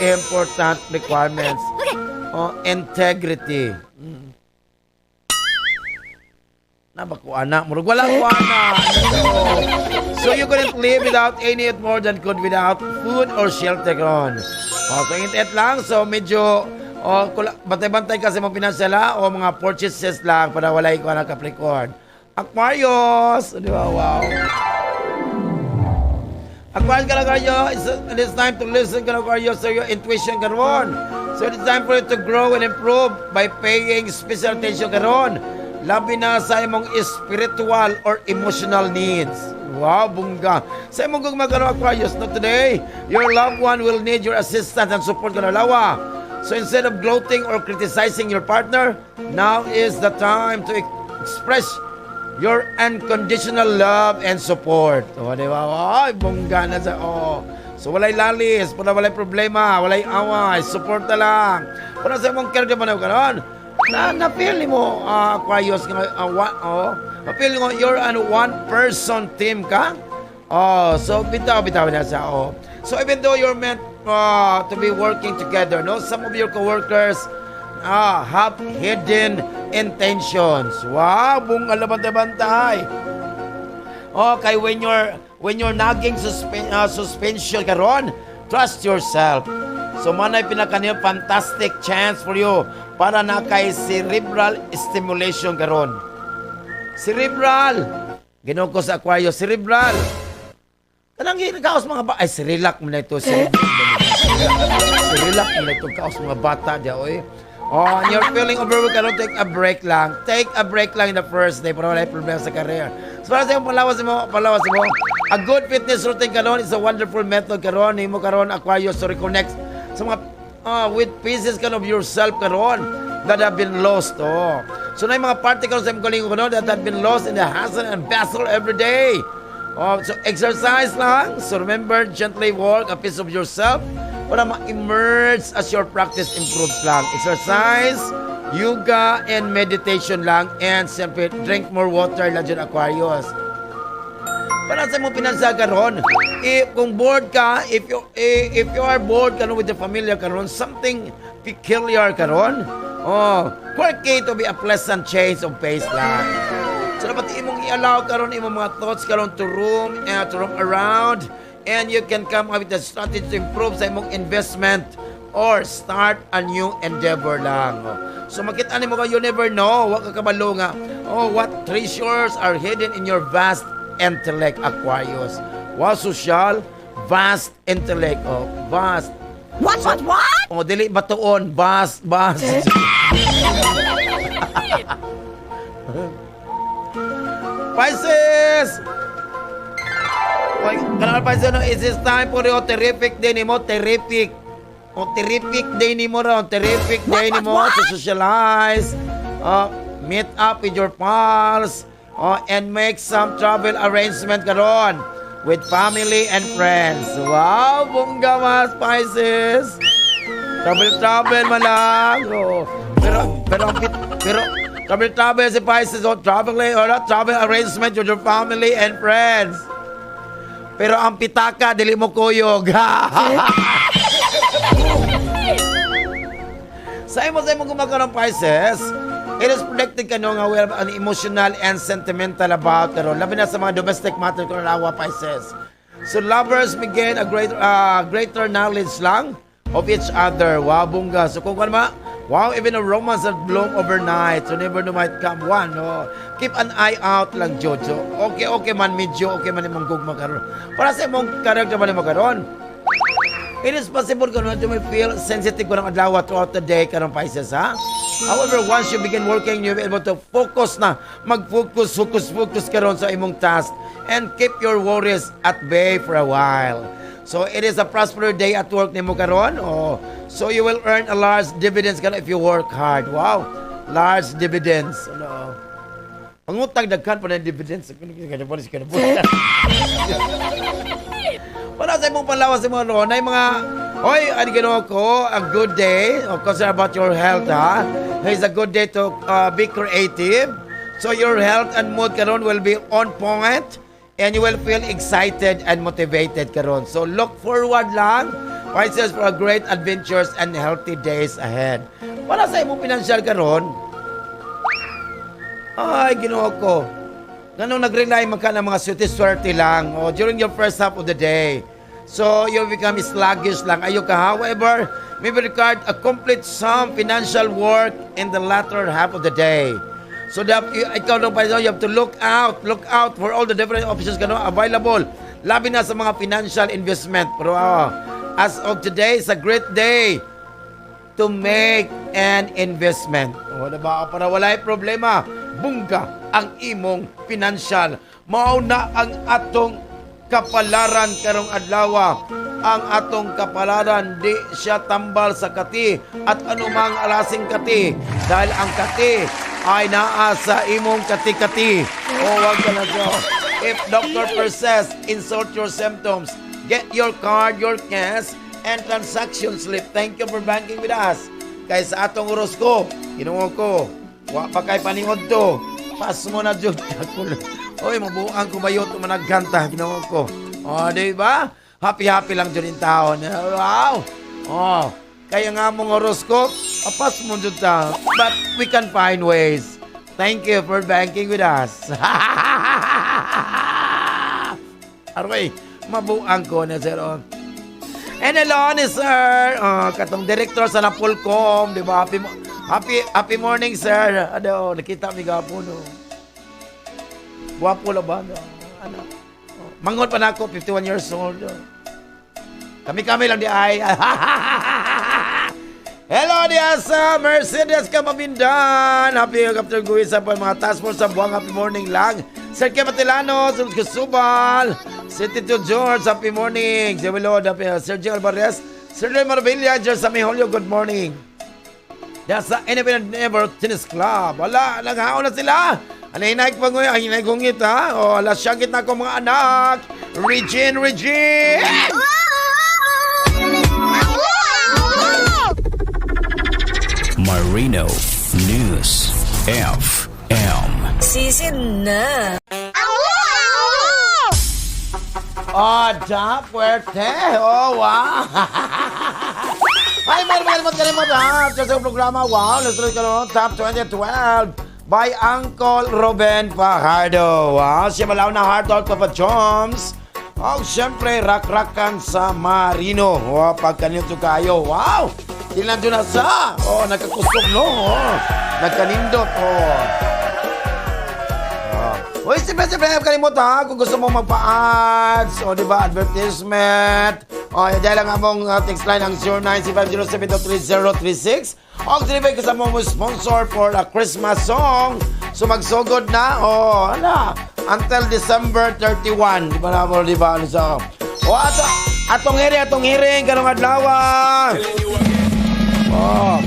important requirements. Oh, integrity. Na ba ko ana? Murag wala ko ana. So you couldn't live without any more than could without food or shelter karon. Oh, so ingat lang. So medyo oh, bantay-bantay ka sa mga pinansyal ha, o mga purchases lang para walay ko na, Capricorn. Aquarius! Di ba? Wow. Aquarius ka na kayo, it's time to listen ka na kayo sa your intuition karon. So it's time for you to grow and improve by paying special attention karon. Labi na sa imong spiritual or emotional needs. Wow, bungga. Sa imong gugma karon, Aquarius, no, today, your loved one will need your assistance and support karon adlaw. So instead of gloating or criticizing your partner, now is the time to express your unconditional love and support. O, di ba? Ay, bongga na sa, oh. So, walay lalis, para walay problema, walay away, support na lang. Para sa imong caregiver na karon, na na-feel mo, Aquarius, nga, oh, na-feel mo, you're an one-person team ka? Oh, so bitaw, bitaw na siya, oh. So, even though you're meant to be working together, no, some of your coworkers have hidden intentions. Wow, bung bantay-bantay. Okay, when you're nagging suspension karon, trust yourself. So manay pinaka fantastic chance for you para na kay cerebral stimulation karon. Cerebral. Ginoo ko sa Aquarius, cerebral. Kanang kaos mga ba ay Cerelac mo na ito, cerebral. Cerelac mo na ito kaos mga bata diya oy. Oh, and you're feeling overwhelmed karon, take a break lang. Take a break lang in the first day para wala problema sa career. So para sa imong palawas mo, a good fitness routine karon is a wonderful method karon nimo karon, Aquarius, to reconnect sa mga with pieces kan of yourself karon that have been lost. Oh. So na yung mga particles sa imong kalingo karon that have been lost in the hustle and bustle every day. Oh, so exercise lang. So remember, gently work a piece of yourself para ma-emerge as your practice improves lang. Exercise, yoga, and meditation lang. And siyempre, drink more water lang dyan, Aquarius. Para sa imong pinansa karon, if kung bored ka, if you are bored karon with the familiar karon, something peculiar karon, oh, quirky to be a pleasant change of pace lang. So dapat imong i-allow karon imong mga thoughts karon to roam around. And you can come up with a strategy to improve sa imong investment or start a new endeavor lang. Oh. So makita nimo ka, you never know, wa ka kabalo nga, oh, what treasures are hidden in your vast intellect, Aquarius. Wow, social, vast intellect. Oh, vast. What? Oh, dili batuon, vast, vast. Pisces! Oy, kanang Pisces, no, it is time for your terrific day nimo, terrific. Oh, terrific day nimo raw, terrific day nimo to socialize, meet up with your pals, oh, and make some travel arrangement karon with family and friends. Wow, bongga mas Pisces. Travel travel man lang. Oh. Pero travel travel si Pisces, oh, traveling or not travel arrangement with your family and friends. Pero ang pitaka dili mo kuyog. Sa imo gumagawa ng Pisces, it is predicted kano nga we have an emotional and sentimental about karon. Labi na sa mga domestic matter kung awa Pisces. So lovers may gain a greater knowledge lang of each other. Wow, bongga. So kung ano ma, wow, even a romance that bloom overnight. So never know, might come one. No? Keep an eye out lang, Jojo. Okay man, medyo okay man imong gugma karon. Para sa imong character man imo karon. It is possible kung you may feel sensitive ko ng adlaw throughout the day karon Pisces, ha? However, once you begin working, you'll be able to focus na. Mag-focus, focus, focus karon sa imong task and keep your worries at bay for a while. So, it is a prosperous day at work nimo karon. Oh, so you will earn a large dividends karon if you work hard. Wow, large dividends. Ano? Pangutang daghan pa ng dividends. Para sa imong palawas sa mga ron, ay mga, oy, ano ginawa ko, a good day, of course, about your health, ha? It's a good day to be creative. So your health and mood karon will be on point and you will feel excited and motivated karon. So look forward lang, Pisces, for a great adventures and healthy days ahead. Para sa imong financial karon, ay, Ginoo ko. Ganun nag-rely man ka ng mga swerte-swerte lang, oh, during your first half of the day. So, you become sluggish lang. Ayo ka. However, may be required a complete some financial work in the latter half of the day. So, that, ikaw lang pa, you have to look out. Look out for all the different options kano available. Labi na sa mga financial investment. Pero, as of today, it's a great day to make an investment. O, diba? Para walay problema, bongga ang imong financial. Mao na ang atong kapalaran karong adlaw. Ang atong kapalaran di siya tambal sa kati at anumang alasing kati dahil ang kati ay naa sa imong kati-kati. O wag ka na so. If doctor persists, insult your symptoms. Get your card, your cash, and transaction slip. Thank you for banking with us. Kay sa atong horoscope, Ginoo ko, wa pa kay paningod to. Pas mo na jud. Oy, mabuang ko bayot managkanta, Ginoo ko. Oh, di ba? Happy happy lang jud in taon. Wow. Oh, kaya nga mong horoscope, pas mo jud ta. But we can find ways. Thank you for banking with us. Aroy, mabuang ko na sir. Oh. And hello ni sir, katong director sa Napolcom, di ba? Happy happy happy morning, sir. Ano, nakita mi gapon, no. Gwapo la ba? No? Ano? Oh, manghod pa nako, 51 years old. Oh. Kami-kami lang di ay. Hello diya sa Mercedes Kamabindan. Happy after going sa mga task force sa buwang, happy morning lang. Sir Kematilano, Sir Kusubal, City to George, happy morning. Sir Willow, happy, Sergio Alvarez, Sir Luis Maravilla, Diyos sa Holyo, good morning. Diya sa Independent Never Tennis Club. Wala, naghaon na sila. Ano hinay pa ngayon? Ang hinay kong ha? O, alas siyagit na ako mga anak. Regine, Regine! Marino News FM. Season na. Oh, da, puwerte. Oh, wow. Ay, meron, meron, meron, meron, ha? Sa programa, wow, let's ka no, Top 2012 by Uncle Ruben Fajardo. Wow, siya malaw na heart out, Papa Joms. O siyempre, rakrakan sa Marino. O, pagkanito kayo. Wow! Tinando na sa. Oh, nagkakusog, no? Oh, nagkanindot. Oh. Oh. Uy, siyempre, siyempre, huwag kalimut ha. Kung gusto mo magpa-ads, o di ba, advertisement. O, dahil lang among text line ang 0965073036. O, deliver ka sa mong sponsor for a Christmas song. So, magsugod na, o, ala, until December 31. Di ba na mo, di ba, ano sa... O, ato, atong hearing, atong hearing, karong adlaw. Oh.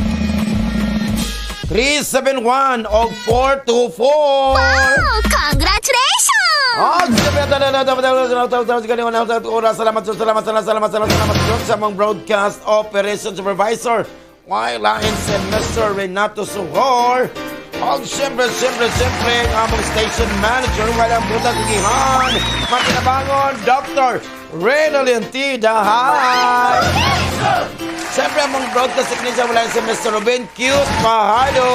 371 o 424. Wow! Congratulations! Oh, salamat, salamat, salamat, salamat, salamat, salamat sa among broadcast operation supervisor. Why lain si Mr. Renato Suhor. Og siyempre, siyempre, siyempre, ang among station manager, walang butang gihan, makinabangon, Dr. Renalyn T. Dahay. Siyempre, ang mga broadcast technician, wala si Mr. Robin Cute Fajardo.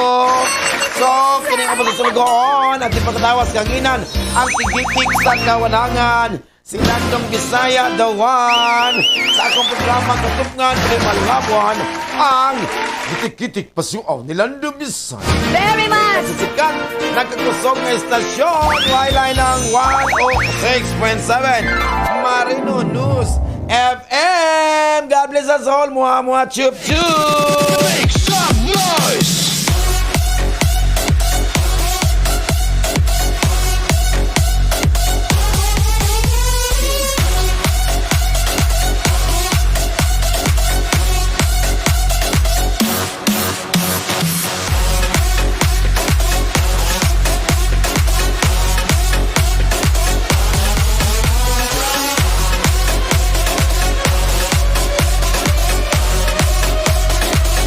So, kini ang pagsusulugoon at ipagkatawas kanginan ang tigitik sa kawanangan. Si Landong Bisaya, the one. Sa akong programa, katupngan, Malabuan, ang gitik-gitik pasuaw ni Landong Bisaya. Very much. Sa sikat, nagkakusog na istasyon, Wayline ng 106.7 Marino News FM. God bless us all. Muha, muha, chup, chup.